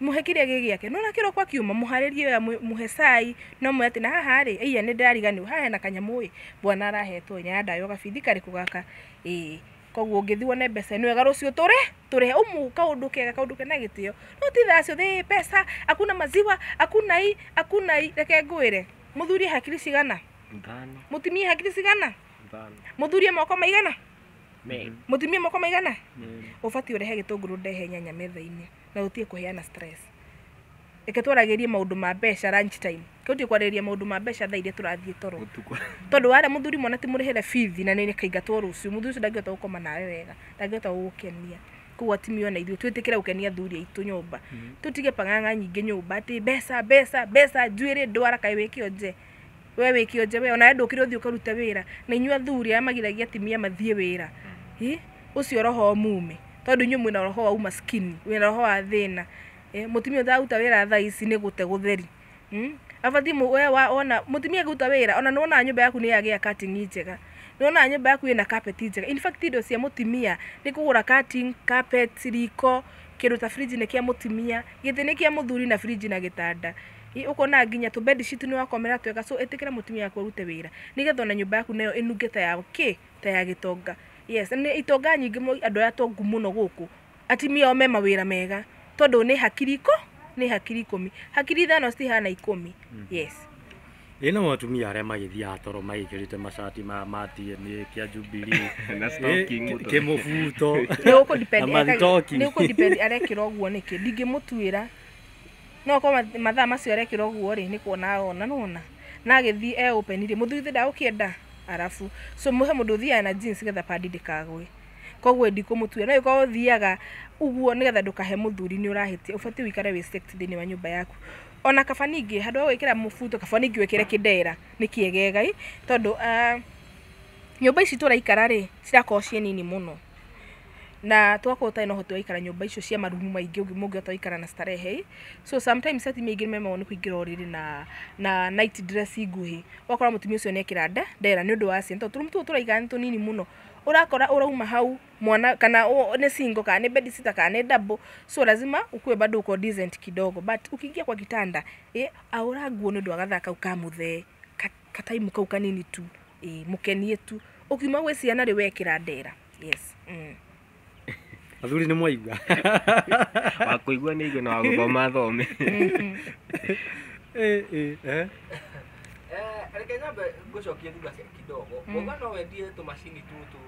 mũhe kĩrĩa gĩgĩake, nona kĩroko akiuma mũharĩrie wega, mũhe cai, no mwĩre atĩ na haha rĩ, ĩiya nĩ ndĩrariganĩrwo, haha hena kanyamũ ĩ, bwana arahetwo ĩ, nĩarandayo gabithi karĩkũ gaka, ĩĩ, koguo ũngĩthiĩ wone mbeca nĩ wega rũciũ tũrĩhe ũmũ kaũndũ kega, kaũndũ kena gĩtĩo, no ti thaa ciothe pesa, hakuna maziwa, hakuna hii, hakuna hii, reke ngwĩre, mũthuri hakiri cigana? Ithano. Mũtumia hakiri cigana? Ithano. Mũthuri moko maigana? Mũtumia moko maigana? Ũbatiĩ ũrehe gĩtũngũrũ ndehe nyanya metha-inĩ na ũtige kũheana stress. Reke twaragĩrie maũndũ ma mbeca lunch time, reke tũtige kwarĩrĩria maũndũ ma mbeca thaa iria tũrathiĩ toro, tondũ warĩa mũthuri mwana ti mũrĩhĩre bithi na nĩ kaingatwo rũciũ, mũthuri ũcio ndangĩhota gũkoma nawe wega, ndangĩhota gũgũkenia. Koguo atumia ona ithuĩ twĩtĩkĩre gũkenia athuri aitũ nyũmba, tũtige pang'ang'a nyingĩ nyũmba atĩ mbeca mbeca mbeca, njuĩrĩ ndwara, kaĩ wĩ kĩonje we, wĩ kĩonje we, ona we ndũkĩre ũthiĩ ũkarute wĩra, na inyuĩ athuri arĩa magiragia atumia mathiĩ wĩra, ũcio roho mume, tondũ inyuĩ mwĩna roho wa umaskini, mwĩna roho wa thĩna, mũtumia ũtararuta wĩra thaa ici nĩ gũte gũtheri, abatiĩ we ona mũtumia akĩruta wĩra ona nĩwonaga nyũmba yaku nĩ yagĩa curtain njega, nĩwonaga nyũmba yaku ĩna carpet njega. In fact indo cia mũtumia nĩ kũgũra curtain, carpet, riko, kĩndũ ta fridge nĩ kĩa mũtumia, gĩtĩ nĩ kĩa mũthuri na fridge na gĩtanda, ũkona nginya tũ bed sheet nĩ wakomera twega. So ĩtĩkĩra mũtumia waku arute wĩra nĩgetha ona nyũmba yaku nayo ĩnunge ta ya kĩ, ta ya gĩtonga. Yes, nĩ itonga nyingĩ andũ arĩa atongu mũno gũkũ atumia ao me mawĩra mega tondũ nĩ hakiri nĩ hakiri ikũmi, hakiri ithano citihana ikũmi. Yes. Ĩ nao atumia arĩa magĩthiaga toro magĩkĩrĩte macati ma DNA kĩa Jubilee na stocking kĩmũbuto nĩ na mathitoki. Nĩ ũkũ-depend arekĩra ũguo nĩkĩ, ndingĩmũtuĩra, no korwo mathaa macio arekĩra ũguo rĩ, nĩ kuona arona nona na agĩthiĩ e open rĩ, mũthuri ti ndagũkĩenda arabu so mũhe mũndũ ũthiaga na jeans nĩgetha padi ndĩkagwe, koguo ndikũmũtuĩra, no ĩkorwo ũthiaga ũguo nĩgetha ndũkahe mũthuri nĩ ũrahĩtia, ũbatiĩ ũikare wĩ strict thĩinĩ wa nyũmba yaku. Ona kaba ningĩ handũ ha gwĩkĩra mũbuto, kaba ningĩ wĩkĩre kĩndera nĩ kĩegega ĩ, tondũ nyũmba ici tũraikara rĩ, cirakorwo ciĩ nini mũno na tũgakorwo tũtarĩ na ũhoti wa gũikara nyũmba icio cia marumu maingĩ mũngĩhota gũikara na starehe ĩ. So sometimes atumia aingĩ nĩmemagwo nĩ kũingĩra ũrĩrĩ na night dress nguhĩ, ũgakora mũtumia ũcio nĩekĩra ndera nĩ ũndũ wa ciana, tondũ tũrumu tũtũ tũraikara nĩ tũnini mũno, ũrakora ũrauma hau mwana kana nĩ single kana nĩ bed sitter kana nĩ double, so lazima ukuwe bado uko decent kidogo, but ukiingia kwa kitanda aũra nguo nĩ ũndũ wa gathaa kau ka mũthee, kataimu kau kanini tu, mũkenie tu, ũkiuma gwĩ ciana rĩ wekĩra ndera. Yes. Athuri nĩ mwaigua. Wa kũigua nĩ aigue na wa gũthoma athome. Reke nyambe ngũcokie thutha kidogo, uga no wendie tũmacini tũtũ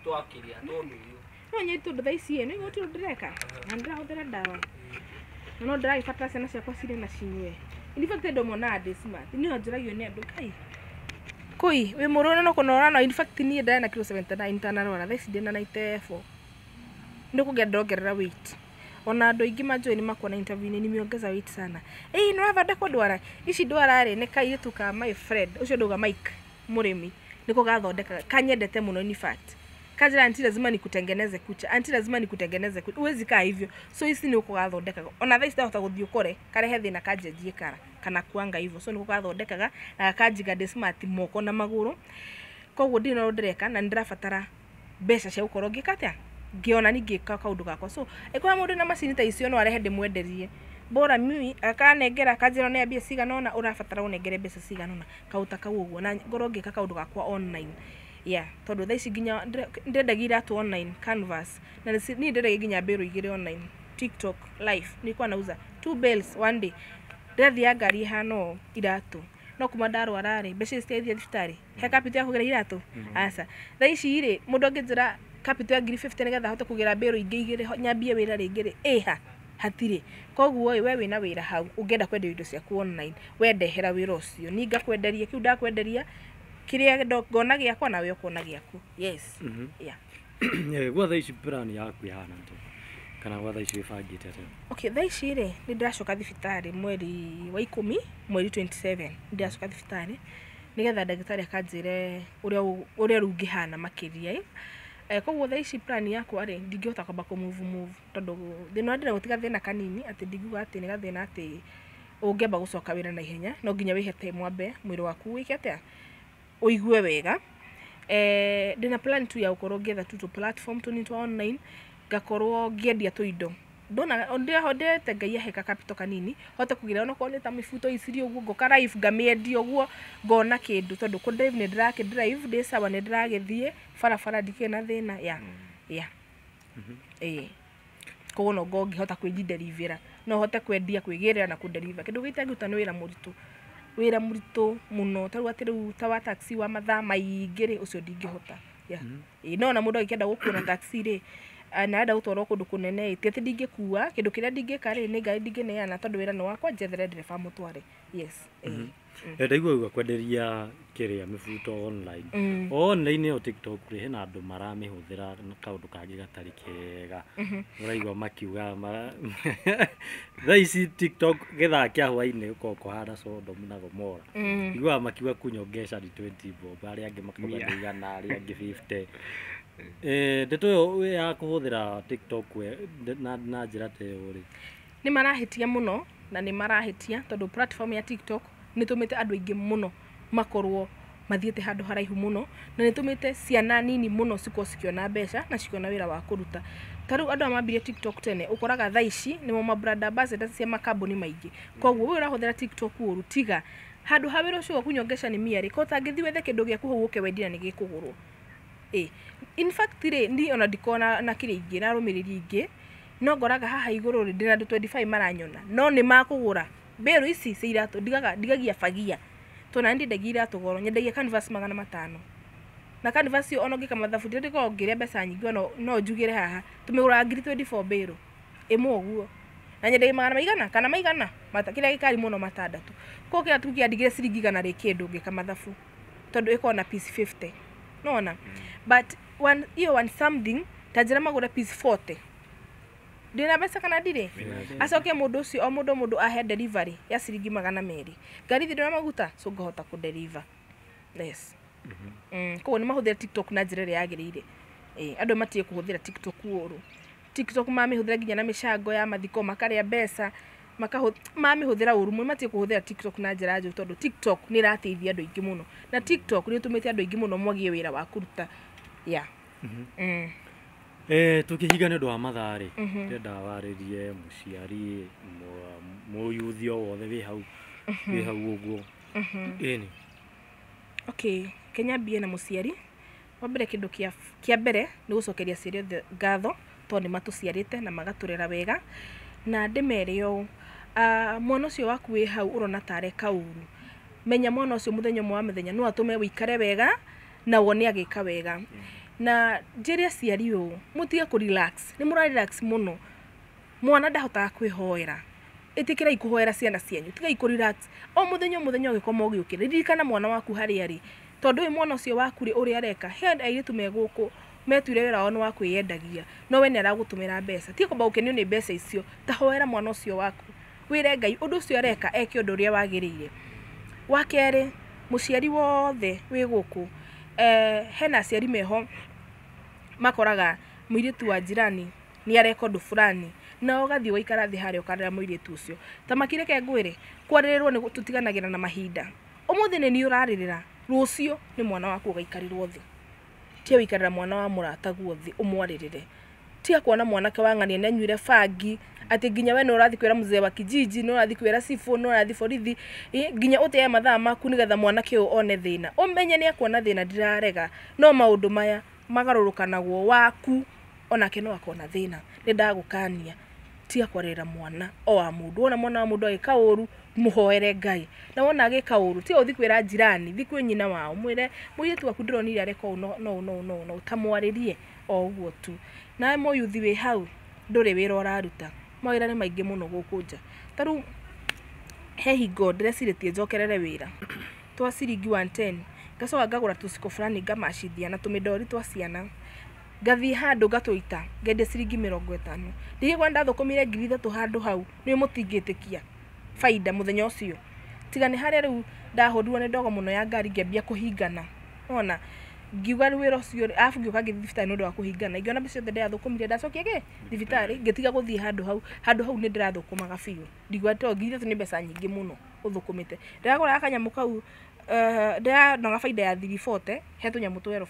twa kĩrĩa tũndũ ũyũ. No nyendie tondũ thaa ici ĩ, nĩguo tondũ ndĩreka na ndĩrahũthĩra ndawa na no ndĩragĩbatara ciana ciakwa cirĩe na cinyue. In fact andũ monaga ndĩ smart, niĩ no njũragio nĩ andũ kai kũi wĩ mũrũrũ no kũnora, no in fact niĩ ndarĩ na kilo 79 itanarwara, thaa ici ndĩna 94, nĩ kũngĩa ndongerera weight. Ona andũ aingĩ manjũĩ nĩ makuona interview-inĩ nimeongeza weight sana. Ĩĩ nĩ ũrathondekwo ndwara ici? Ndwara rĩ, nĩ kairĩtu ka my friend ũcio ndauga Mike mũrĩmi, nĩko gathondekaga, kanyendete mũno. In fact kanjĩra, "Auntie, lazima nikutengeneze kucha. Auntie, lazima nikutengeneze kucha, huwezi kaa hivyo." So ici nĩ gathondekaga. Ona thaa ici ndahota gũthiĩ ũkore karehe thĩna kanjenjie kara kana kuanga hivyo. So nĩko gathondekaga na gakanjiga ndĩ smart moko na magũrũ. Koguo ndirĩ na ũndũ ndĩreka na nĩ ndĩrabatara mbeca cia gũkorwo ngĩka atĩa, ngĩona ningĩka kaũndũ gakwa. So ĩkorwo mũndũ na macini ta icio no arehe ndĩmwenderie, bora mimi akanengera akanjĩra nĩ mbia cigana ũna ũrabatara, ũnengere mbeca cigana ũna, kaũndũ ta kau ũguo, na ngorwo ngĩka kaũndũ gakwa online. Yeah, tondũ thaa ici nginya ndĩrendagia iratũ online, canvas, na niĩ ndĩrendagia nginya mbĩrũ 2 online. TikTok live nilikuwa nauza two bales one day, ndĩrathiaga ngari ĩhana ũũ iratũ. No kuma ndarwara rĩ, mbeca ici citiathiĩ thibitarĩ he capital ya kũgĩra iratũ, aca. Thaa ici rĩ, mũndũ angĩnjĩra capital ya ngiri 50 nĩgetha ahote kũgĩra mbĩrũ ingĩ 2 nyambie wĩra rĩngĩ rĩ, ĩha hatirĩ. Koguo ĩ, we wĩna wĩra hau ũngĩenda kwendia indo ciaku online, we ndehera wĩra ũcio, niĩ ngakwenderia kĩu ndakwenderia kĩrĩa ngona gĩakwa nawe ũkona gĩaku. Yes. Yeah. Gwa thaa ici plan yaku ĩhana atĩa, kana gwa thaa ici wĩbangĩte atĩa? Okay, thaa ici rĩ, nĩ ndĩracoka thibitarĩ mweri wa 10, mweri 27 nĩ ndĩracoka thibitarĩ nĩgetha ndagĩtarĩ akanjĩre ũrĩa rĩu ngĩhana makĩria ĩ. Koguo thaa ici plan yakwa rĩ, ndingĩhota kwamba kũ move move tondũ thĩna ũrĩa ndĩnaguo ti gathĩna kanini atĩ ndingiuga atĩ nĩ gathĩna atĩ ũngĩamba gũcoka wĩra na ihenya. No nginya wĩhe time wambe mwĩrĩ waku wĩke atĩa, ũigue wega. Ndĩna plan tu ya gũkorwo ngĩetha tu tũ platform tũnini twa online, ngakorwo ngĩendia tũindo ndona ndĩrete Ngai ahe ka capital kanini hote kũgĩra onokorwo nĩ ta mĩbuto iciri ũguo, ngoka live ngamĩendia ũguo ngona kĩndũ, tondũ kũ drive nĩ ndĩrakĩ drive ndĩ sawa, nĩ ndĩragĩthiĩ barabara ndikĩrĩ na thĩna. Yeah, ĩĩ, koguo no ngorwo ngĩhota kwĩjiderivĩra, no hote kwendia, kwĩgĩrĩra na kũdeliver. Kĩndũ gĩkĩ itangĩruta nĩ wĩra mũritũ, wĩra mũritũ mũno ta rĩu atĩ rĩu ta wa taxi wa mathaa maingĩ rĩ, ũcio ndingĩhota. Yeah. Ĩĩ, no ona mũndũ angĩkĩenda gũkuo na taxi rĩ, na arenda gũtwarwo kũndũ kũnene ĩ, ti atĩ ndingĩkua. Kĩndũ kĩrĩa ndingĩka rĩ, nĩ ngari ndingĩneana tondũ wĩra nĩ wakwa, njethere ndereba mũtware. Yes, ĩĩ. Ndaigua uga kwenderia kĩrĩa mĩbuto online. Online ĩyo TikTok rĩ, hena andũ maramĩhũthĩra na kaũndũ kangĩ gatarĩ kega. Ũraigua makiuga mara thaa ici TikTok gĩthaa kĩa hwaĩ-inĩ gũkoragwo kũhana Sodom na Gomora. Iguaga makiuga kunyongesha ni 20 bob, arĩa angĩ makauga nĩ 100, arĩa angĩ 50. Ndeto ĩyo ya kũhũthĩra TikTok we na njĩra ta ĩyo rĩ? Nĩ marahĩtia mũno na nĩ marahĩtia tondũ platform ya TikTok nĩ tũmĩte andũ aingĩ mũno makorwo mathiĩte handũ haraihu mũno, na nĩ tũmĩte ciana nini mũno cikorwo cikĩona mbeca na cikĩona wĩra wa kũruta. Ta rĩu andũ aya mambirie TikTok tene, ũkoraga thaa ici nĩmo ma brand ambassadors cia makambuni maingĩ. Koguo we ũrahũthĩra TikTok ũru, tiga handũ ha wĩra ũcio wa kunyongesha nĩ mia rĩ, ko ũtangĩthiĩ wethe kĩndũ gĩaku hau ũke wendie na nĩ gĩkũgũrwo. Ĩ, in fact rĩ, niĩ ona ndikoragwo na kĩrĩa ingĩ na arũmĩrĩri aingĩ, no ngoraga haha igũrũ rĩ, ndĩna andũ 25 maranyona no nĩ makũgũra mbĩrũ ici cia iratũ. Ndigaga ndigagia bagia tondũ nani ndiendagia iratũ goro, nyendagia canvas 500, na canvas ĩyo ona ũngĩka mathabu ndikoragwo ngĩrĩa mbeca nyingĩ. Ona no njugĩre haha tũmĩgũraga ngiri 24 mbĩrũ ĩmwe ũguo, na nyendagia magana maigana kana maigana kĩrĩa gĩkari mũno 6. Koguo kĩrĩa tu kĩandigire ciringi 100 rĩ kĩndũ ngĩka mathabu tondũ ĩkoragwo na piece 50 nona, but one hiyo one something ta njĩra magũre piece 40, ndĩna mbeca kana ndirĩ? Acoke mũndũ ũcio o mũndũ o mũndũ ahe delivery ya ciringi 200, ngari thĩ ndĩna maguta, so ngahota kũ deliver. Yes. Koguo nĩ mahũthĩre TikTok na njĩra ĩrĩa yagĩrĩire. Ĩ, andũ matige kũhũthĩra TikTok ũru. TikTok mamĩhũthĩra nginya na mĩcango ya mathiko makarĩa mbeca, mamĩhũthĩra ũru mũno. Matige kũhũthĩra TikTok na njĩra njũru tondũ TikTok nĩ ĩrateithia andũ aingĩ mũno na TikTok nĩ ĩtũmĩte andũ aingĩ mũno mwagie wĩra wa kũruta. Yeah. Tũkĩhinga nĩ ũndũ wa mathaa rĩ, ndĩrenda warĩrie mũciari, mũyuthi o wothe wĩ hau ũguo. Ĩni. Okay, Kenya mbie na mũciari wa mbere, kĩndũ kĩa mbere nĩ gũcokeria aciari othe ngatho tondũ nĩ matũciarĩte na magatũrera wega, na ndĩmere ũũ, mwana ũcio waku wĩ hau ũrona ta areka ũru, menya mwana ũcio mũthenya ũmwe wa mĩthenya no atũme wĩikare wega na wone agĩka wega. Na njĩre aciari ũũ, mũtige kũ relax, nĩ mũra relax mũno, mwana ndahotaga kwĩhoera. Ĩtĩkĩrai kũhoera ciana cianyu, tigai kũ relax. O mũthenya o mũthenya ũgĩkoma ũgĩũkĩra, ririkana mwana waku harĩa arĩ, tondũ ũyũ mwana ũcio waku rĩ, ũrĩa areka, he airĩtu me gũkũ. Metuire wĩra wao nĩ wa kwĩyendagia, no we nĩ aragũtũmĩra mbeca. Tiga kwamba gũkenio nĩ mbeca icio, ta hoera mwana ũcio waku, wĩre Ngai ũndũ ũcio areka eke ũndũ ũrĩa wagĩrĩire. Wa kerĩ, mũciari wothe wĩ gũkũ, hena aciari meho makoraga mũirĩtu wa jirani nĩ areka ũndũ fulani, na ũgathiĩ ũgaikara thĩ harĩa ũkarera mũirĩtu ũcio. Ta makireke ngwĩre, kwarĩrĩrwo nĩ tũtiganagĩra na mahinda. Ũmũthĩ nĩ niĩ ũrarĩrĩra, rũciũ nĩ mwana waku ũgaikarĩrwo thĩ. Tiga gũikarĩra mwana wa mũrataguo thĩ ũmwarĩrĩre. Tiga kuona mwanake wa ng'ania nĩ anyuire bangi, atĩ nginya we nĩ ũrathiĩ kwĩra mzee wa kijiji, nĩ ũrathiĩ kwĩra cibũ, nĩ ũrathiĩ borithi, nginya ũtee mathaa maku nĩgetha mwanake ũyũ one thĩna. Ũmenye nĩ akuona thĩna, ndirarega, no maũndũ maya magarũrũkanagwo waku onake no akona thĩna. Nĩ ndagũkania, tiga kwarĩrĩra mwana o wa mũndũ. Wona mwana wa mũndũ agĩka ũru, mũhoere Ngai. Na wona agĩka ũru, tiga gũthiĩ kwĩra jirani, thiĩ kwĩ nyina wao, mwĩre mũirĩtu waku ndĩronire areka ũũ no no no no no, ta mwarĩrie o ũguo tu. Nawe mũyuthi wĩ hau, ndũrĩ wĩra ũraruta. Mawĩra nĩ maingĩ mũno gũkũ nja. Ta rĩu he hingo ndĩrecirĩtie njokerere wĩra twa ciringi 110, ngacoka ngagũra tũciko fulani ngamacithia na tũmĩndori twa ciana, ngathiĩ handũ ngatũita ngendia ciringi 50. Ndigĩkora ndathũkũmire 3,000 handũ hau, nĩ mũtingĩtĩkia baida mũthenya ũcio. Tiga nĩ harĩa rĩu ndahũrirwo nĩ ndogo mũno ya ngari ngĩambia kũhingana. Wona ngiuga rĩu wĩra ũcio, arabu ngĩũka ngĩthiĩ thibitarĩ nĩ ũndũ wa kũhingana. Ingĩona mbeca ciothe ndĩrathũkũmire ndacokia kĩ thibitarĩ, ngĩtiga gũthiĩ handũ hau. Handũ hau nĩ ndĩrathũkũmaga biũ. Ndigua to 3,000 nĩ mbeca nyingĩ mũno ũthũkũmĩte. Ndĩragũraga kanyamũ kau, ndĩranoga baida ya 340 he tũnyamũ 12.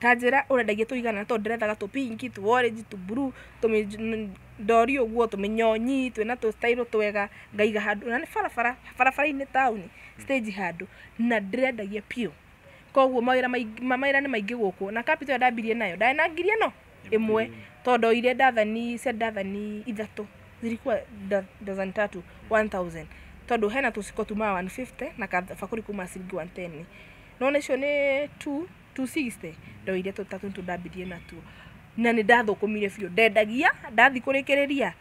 Ta njĩra ũrendagia tũigana tondũ ndĩrethaga tũ pink, tũ orange, tũ blue, tũmĩndori ũguo, tũmĩnyonyi, twĩna tũ style twega, ngaiga handũ na nĩ barabara, barabara-inĩ taũni, stage handũ, na ndĩrendagia biũ. Koguo mawĩra nĩ maingĩ gũkũ, na capital ĩrĩa ndambirie nayo, ndarĩ na ngiri ĩno ĩmwe, tondũ ndoire ndathani cia ndathani ithatũ, zilikuwa dozen tatu, 1000. Tondũ hena tũciko tumaga 150 na kabakũri kuma ciringi 110. Nona icio nĩ 260, ndoire tũtatũ nĩtwo ndambirie natuo. Na nĩ ndathũkũmire biũ, ndendagia, ndathiĩ kũrĩkĩrĩria,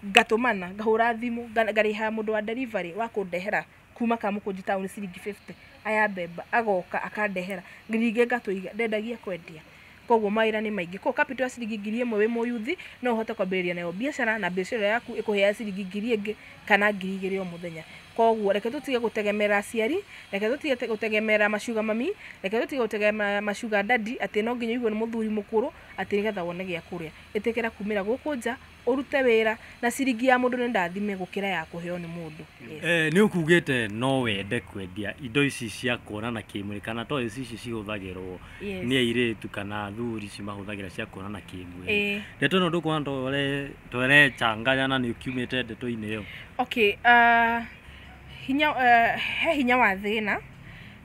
ngatũmana, ngahũra thimũ, ngarĩha mũndũ wa delivery wa kũndehera kuma Kamũkũnji taũni ciringi 50, aya mbemba, agoka akandehera, ningĩ ngatũiga, ndendagia kwendia. Koguo mawĩra nĩ maingĩ. Koguo capital ya ciringi 1,000 wĩ mũyuthi, no ũhote kwambĩrĩria nayo biacara, na biacara yaku ĩkũheaga ciringi 1,000 ĩngĩ kana 2,000 o mũthenya. Koguo reke tũtige gũtegemera aciari, reke tũtige gũtegemera macuga mami, reke tũtige gũtegemera macuga dadi, atĩ no nginya ũigue nĩ mũthuri mũkũrũ atĩ nĩgetha wone gĩa kũrĩa. Ĩtĩkĩra kumĩra gũkũ nja, ũrute wĩra, na ciringi ya mũndũ nĩ ndathime gũkĩra ya kũheo nĩ mũndũ. Yes. Nĩ ũkugĩte no wende kwendia indo ici cia kuonana kĩmwĩrĩ, kana to ici cihũthagĩrwo nĩ airĩtu kana athuri ici mahũthagĩra cia kuonana kĩmwĩrĩ. Ndeto ĩno ndũkuona twerechanganya na nĩ ũkiumĩte ndeto-inĩ ĩyo. Okay, hinya, he hinya wa thĩna,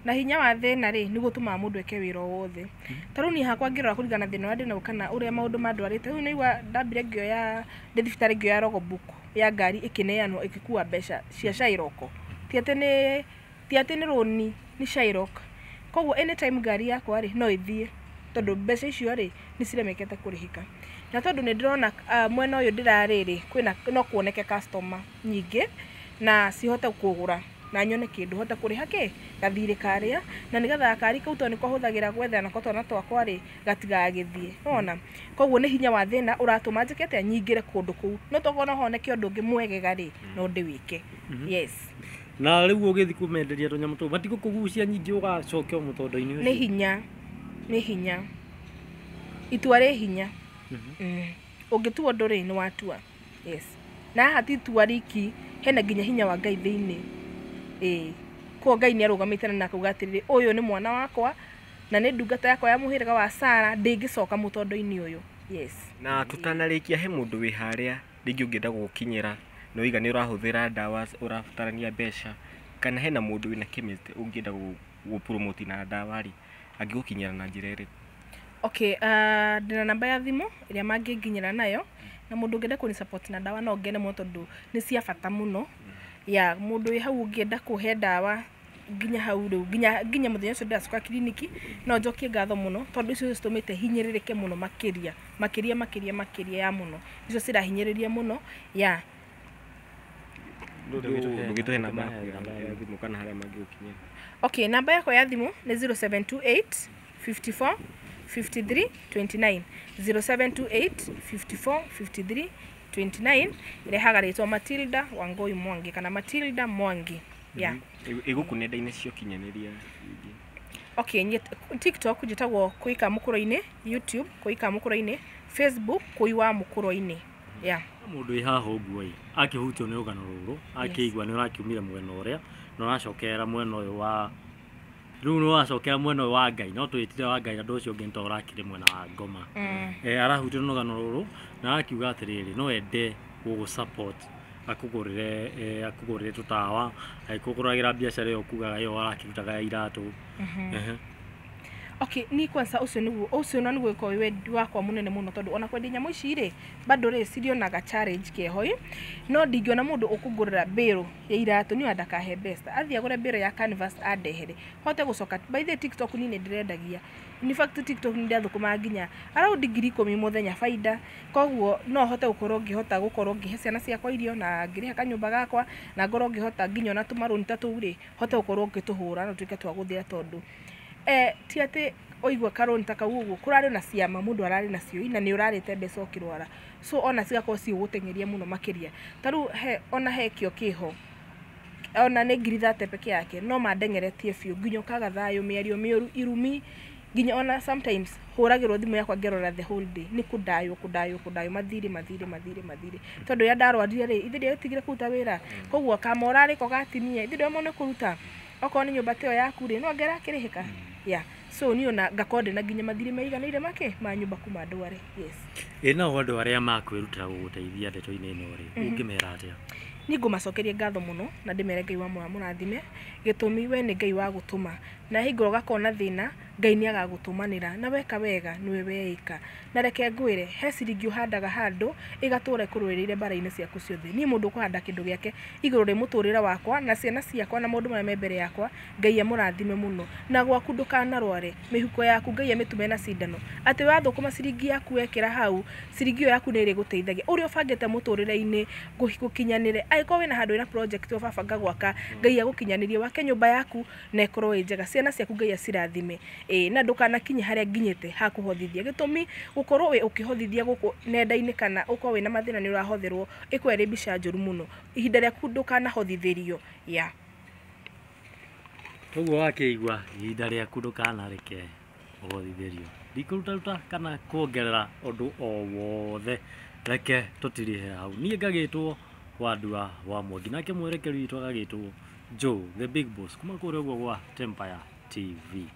na hinya wa thĩna rĩ nĩguo ũtũmaga mũndũ eke wĩra o wothe. Ta rĩu niĩ hakwa ngĩrora kũringana na thĩna ũrĩa ndĩnaguo kana ũrĩa maũndũ mandwarĩte, rĩu nĩigua ndambire ngĩoya ndĩ thibitarĩ ngĩoya logbook ya ngari ĩkĩneanwo ĩgĩkua mbeca cia Shylock. Ti atĩ nĩ rũni, nĩ Shylock. Koguo anytime ngari yakwa rĩ no ĩthiĩ, tondũ mbeca icio rĩ nĩ ciremekete kũrĩhĩka. Na tondũ nĩ ndĩrona mwena ũyũ ndĩrarĩ rĩ, kwĩna no kuoneke customer nyingĩ na cihote kũgũra na nyone kĩndũ hote kũrĩha kĩ gathirĩ karĩa, na nĩgetha gakari kau tondũ nĩko hũthagĩra gwetha nako twana twakwa rĩ gatigagĩthiĩ. Nĩwona? Koguo nĩ hinya wa thĩna ũratũma njĩke atĩa, nyingĩre kũndũ kũu, no tokorwo no honeke ũndũ ũngĩ mwegega rĩ, no ndĩwĩke. Yes. Na rĩu ũgĩthiĩ kũmenderia tũnyamũ tũu, matigũkũgucia nyingĩ ũgacokia mũtondo-inĩ ũcio? Nĩ hinya, nĩ hinya, itua rĩ hinya. Ũngĩtua ũndũ rĩ, nĩ watua. Yes. Na haha ti itua riki, hena nginya hinya wa Ngai thĩinĩ. Koguo Ngai nĩ arũgamĩte na akauga atĩrĩrĩ, ũyũ nĩ mwana wakwa na nĩ ndungata yakwa ya mũhĩrĩga wa Sara, ndĩngĩcoka mũtondo-inĩ ũyũ. Yes. Na tũtanarĩkia, he mũndũ wĩ harĩa rĩngĩ ũngĩenda gũgũkinyĩra, na waiga nĩ ũrahũthĩra ndawa, ũrabatarania mbeca, kana hena mũndũ wĩna chemist ũngĩenda gũpromote na ndawa rĩ, angĩgũkinyĩra na njĩra ĩrĩkũ? Okay, ndĩna namba ya thimũ ĩrĩa mangĩnginyĩra nayo, na mũndũ ũngĩenda kũni support na ndawa no ngene mũno tondũ nĩ cia bata mũno. Ya mũndũ wĩ hau ũngĩenda kũhe ndawa nginya hau rĩu, nginya mũthenya ũcio ndĩracoka kiriniki, no njokie ngatho mũno tondũ icio citũmĩte hinyĩrĩrĩke mũno makĩria, makĩria, makĩria, makĩria ya mũno. Icio cirahinyĩrĩria mũno ya. Ndũgĩtũhe namba yaku ya thimũ kana harĩa mangĩgũkinyĩra. Okay, namba yakwa ya thimũ nĩ 0728 54 53 29, 0728 54 53 29. Ĩrehaga rĩtwa Matilda Wangui Mwangi kana Matilda Mwangi. Yeah. Ĩgũkũ nenda-inĩ cia ũkinyanĩria ingĩ? Okay, TikTok njĩtagwo Kũi Kamũkũrũ-inĩ, YouTube Kũi Kamũkũrũ-inĩ, Facebook Kũi wa Mũkũrũ-inĩ. Yeah. Mũndũ wĩ haha ũguo ĩ akĩhutio nĩ rũgano rũrũ, akĩigua nĩ ũrakiumire mwena ũrĩa na ũracokera mwena ũyũ wa rĩu, nĩ ũracokera mwena ũyũ wa Ngai, no twĩtire wa Ngai, andũ ũcio ũngĩ nĩ ta ũrakĩrĩ mwena wa ngoma. Arahutio nĩ rũgano rũrũ na arakiuga atĩrĩrĩ, no ende gũgũ support, akũgũrĩre tũtawa, agĩkũgũragĩra biacara ĩyo kugaga ĩyo arakĩrutaga ya iratũ. Okay, ni kwanza ũcio nĩguo, ũcio na nĩguo ũkorwo wĩ wendi wakwa mũnene mũno, tondũ ona kwendia nyamũ ici rĩ, bado rĩ cirionaga challenge keho ĩ, no ndingĩona mũndũ ũkũngũrĩra bĩrũ ya iratũ niĩ ndakahe mbeca, athiĩ agũre bĩrũ ya canvas andehere hote gũcoka. By the way, TikTok niĩ nĩ ndĩrendagia. In fact, TikTok nĩ ndathũkũmaga nginya around 10,000 mũthenya baida, koguo no hote gũkorwo ngĩhota gũkorwo ngĩhe ciana ciakwa irio na ngĩrĩha kanyũmba gakwa, na ngorwo ngĩhota nginya ona tũmarũni ta tũu rĩ, hote gũkorwo ngĩtũhũra na tũtuĩke twa gũthira, tondũ ti atĩ ũigua karũni ta kau ũguo kũrarĩ na ciama mũndũ ararĩ nacio na nĩ ũrarĩte mbeca ũkĩrwara, so ona cigakorwo cigũgũteng'eria mũno makĩria. Ta rĩu he ona he kĩo kĩho ona nĩ 30,000 peke yake, no mandengeretie biũ nginya ũkaga thayũ, mĩario mĩũru, irumi, nginya ona sometimes hũragĩrwo thimũ yakwa ngĩrora the whole day nĩ kũndaywo kũndaywo kũndaywo, mathirĩ mathirĩ mathirĩ mathirĩ, tondũ rĩrĩa ndarwarire rĩ, ithe ndiatigire kũruta wĩra, koguo kama ũrarĩko gatimia ithe ndĩramona kũruta okorwo nĩ nyũmba ta ĩyo yaku rĩ, no anga ĩrakĩrĩhĩka. Yeah, so niĩ ona ngakorwo ndĩna nginya mathirĩ maiganĩire make ma nyũmba kuma ndware. Yes. Ĩ nao andũ arĩa makwĩrutĩra gũgũteithia ndeto-inĩ ĩno rĩ, ũngĩmera atĩa? Niĩ ngũmacokeria ngatho mũno na ndĩmere Ngai wa mũrathime, gĩtũmi we nĩ Ngai wa gũtũma, na hingo ũgakorwo na thĩna, Ngai nĩ agagũtũmanĩra, na weka wega nĩwe weĩka. Na reke ngwĩre, he ciringi ũhandaga handũ ĩgatũra ĩkũrũĩrĩire mbara-inĩ ciaku ciothe. Niĩ mũndũ ũkũhanda kĩndũ gĩake igũrũ rĩ mũtũrĩre wakwa na ciana ciakwa na maũndũ marĩa me mbere yakwa, Ngai amũrathime mũno. Na gwaku ndũkanarware, mĩhuko yaku Ngai amĩtume na cindano, atĩ wathũkũma ciringi yaku wekĩra hau, ciringi ĩyo yaku nĩ ĩrĩgũteithagia ũrĩa ũbangĩte mũtũrĩre-inĩ gũkinyanĩre. Angĩkorwo wĩna handũ wĩna project ũbabanga gwaka, Ngai agũkinyanĩrie wake nyũmba yaku na ĩkorwo ĩ njega, ciana ciaku Ngai acirathime. Ĩĩ, na ndũkanakinye harĩa nginyĩte ha kũhothithia, gĩtũmi gũkorwo wĩ ũkĩhothithia gũkũ nenda-inĩ kana ũkorwo wĩna mathĩna nĩ ũrahotherwo, ĩkorwo ĩrĩ mbica njũru mũno. Ihinda rĩaku ndũkanahothithĩrio. Yeah. Koguo wakĩigua, ihinda rĩaku ndũkanareke ũhothithĩrio. Ndikũrutaruta kana kuongerera ũndũ o wothe, reke tũtirihe hau. Niĩ ngagĩtwo Wandua wa Mwangi, nake mwerekeri witũ agagĩtwo Joe the Big Boss kuma kũrĩa ũguo gwa Tempire TV.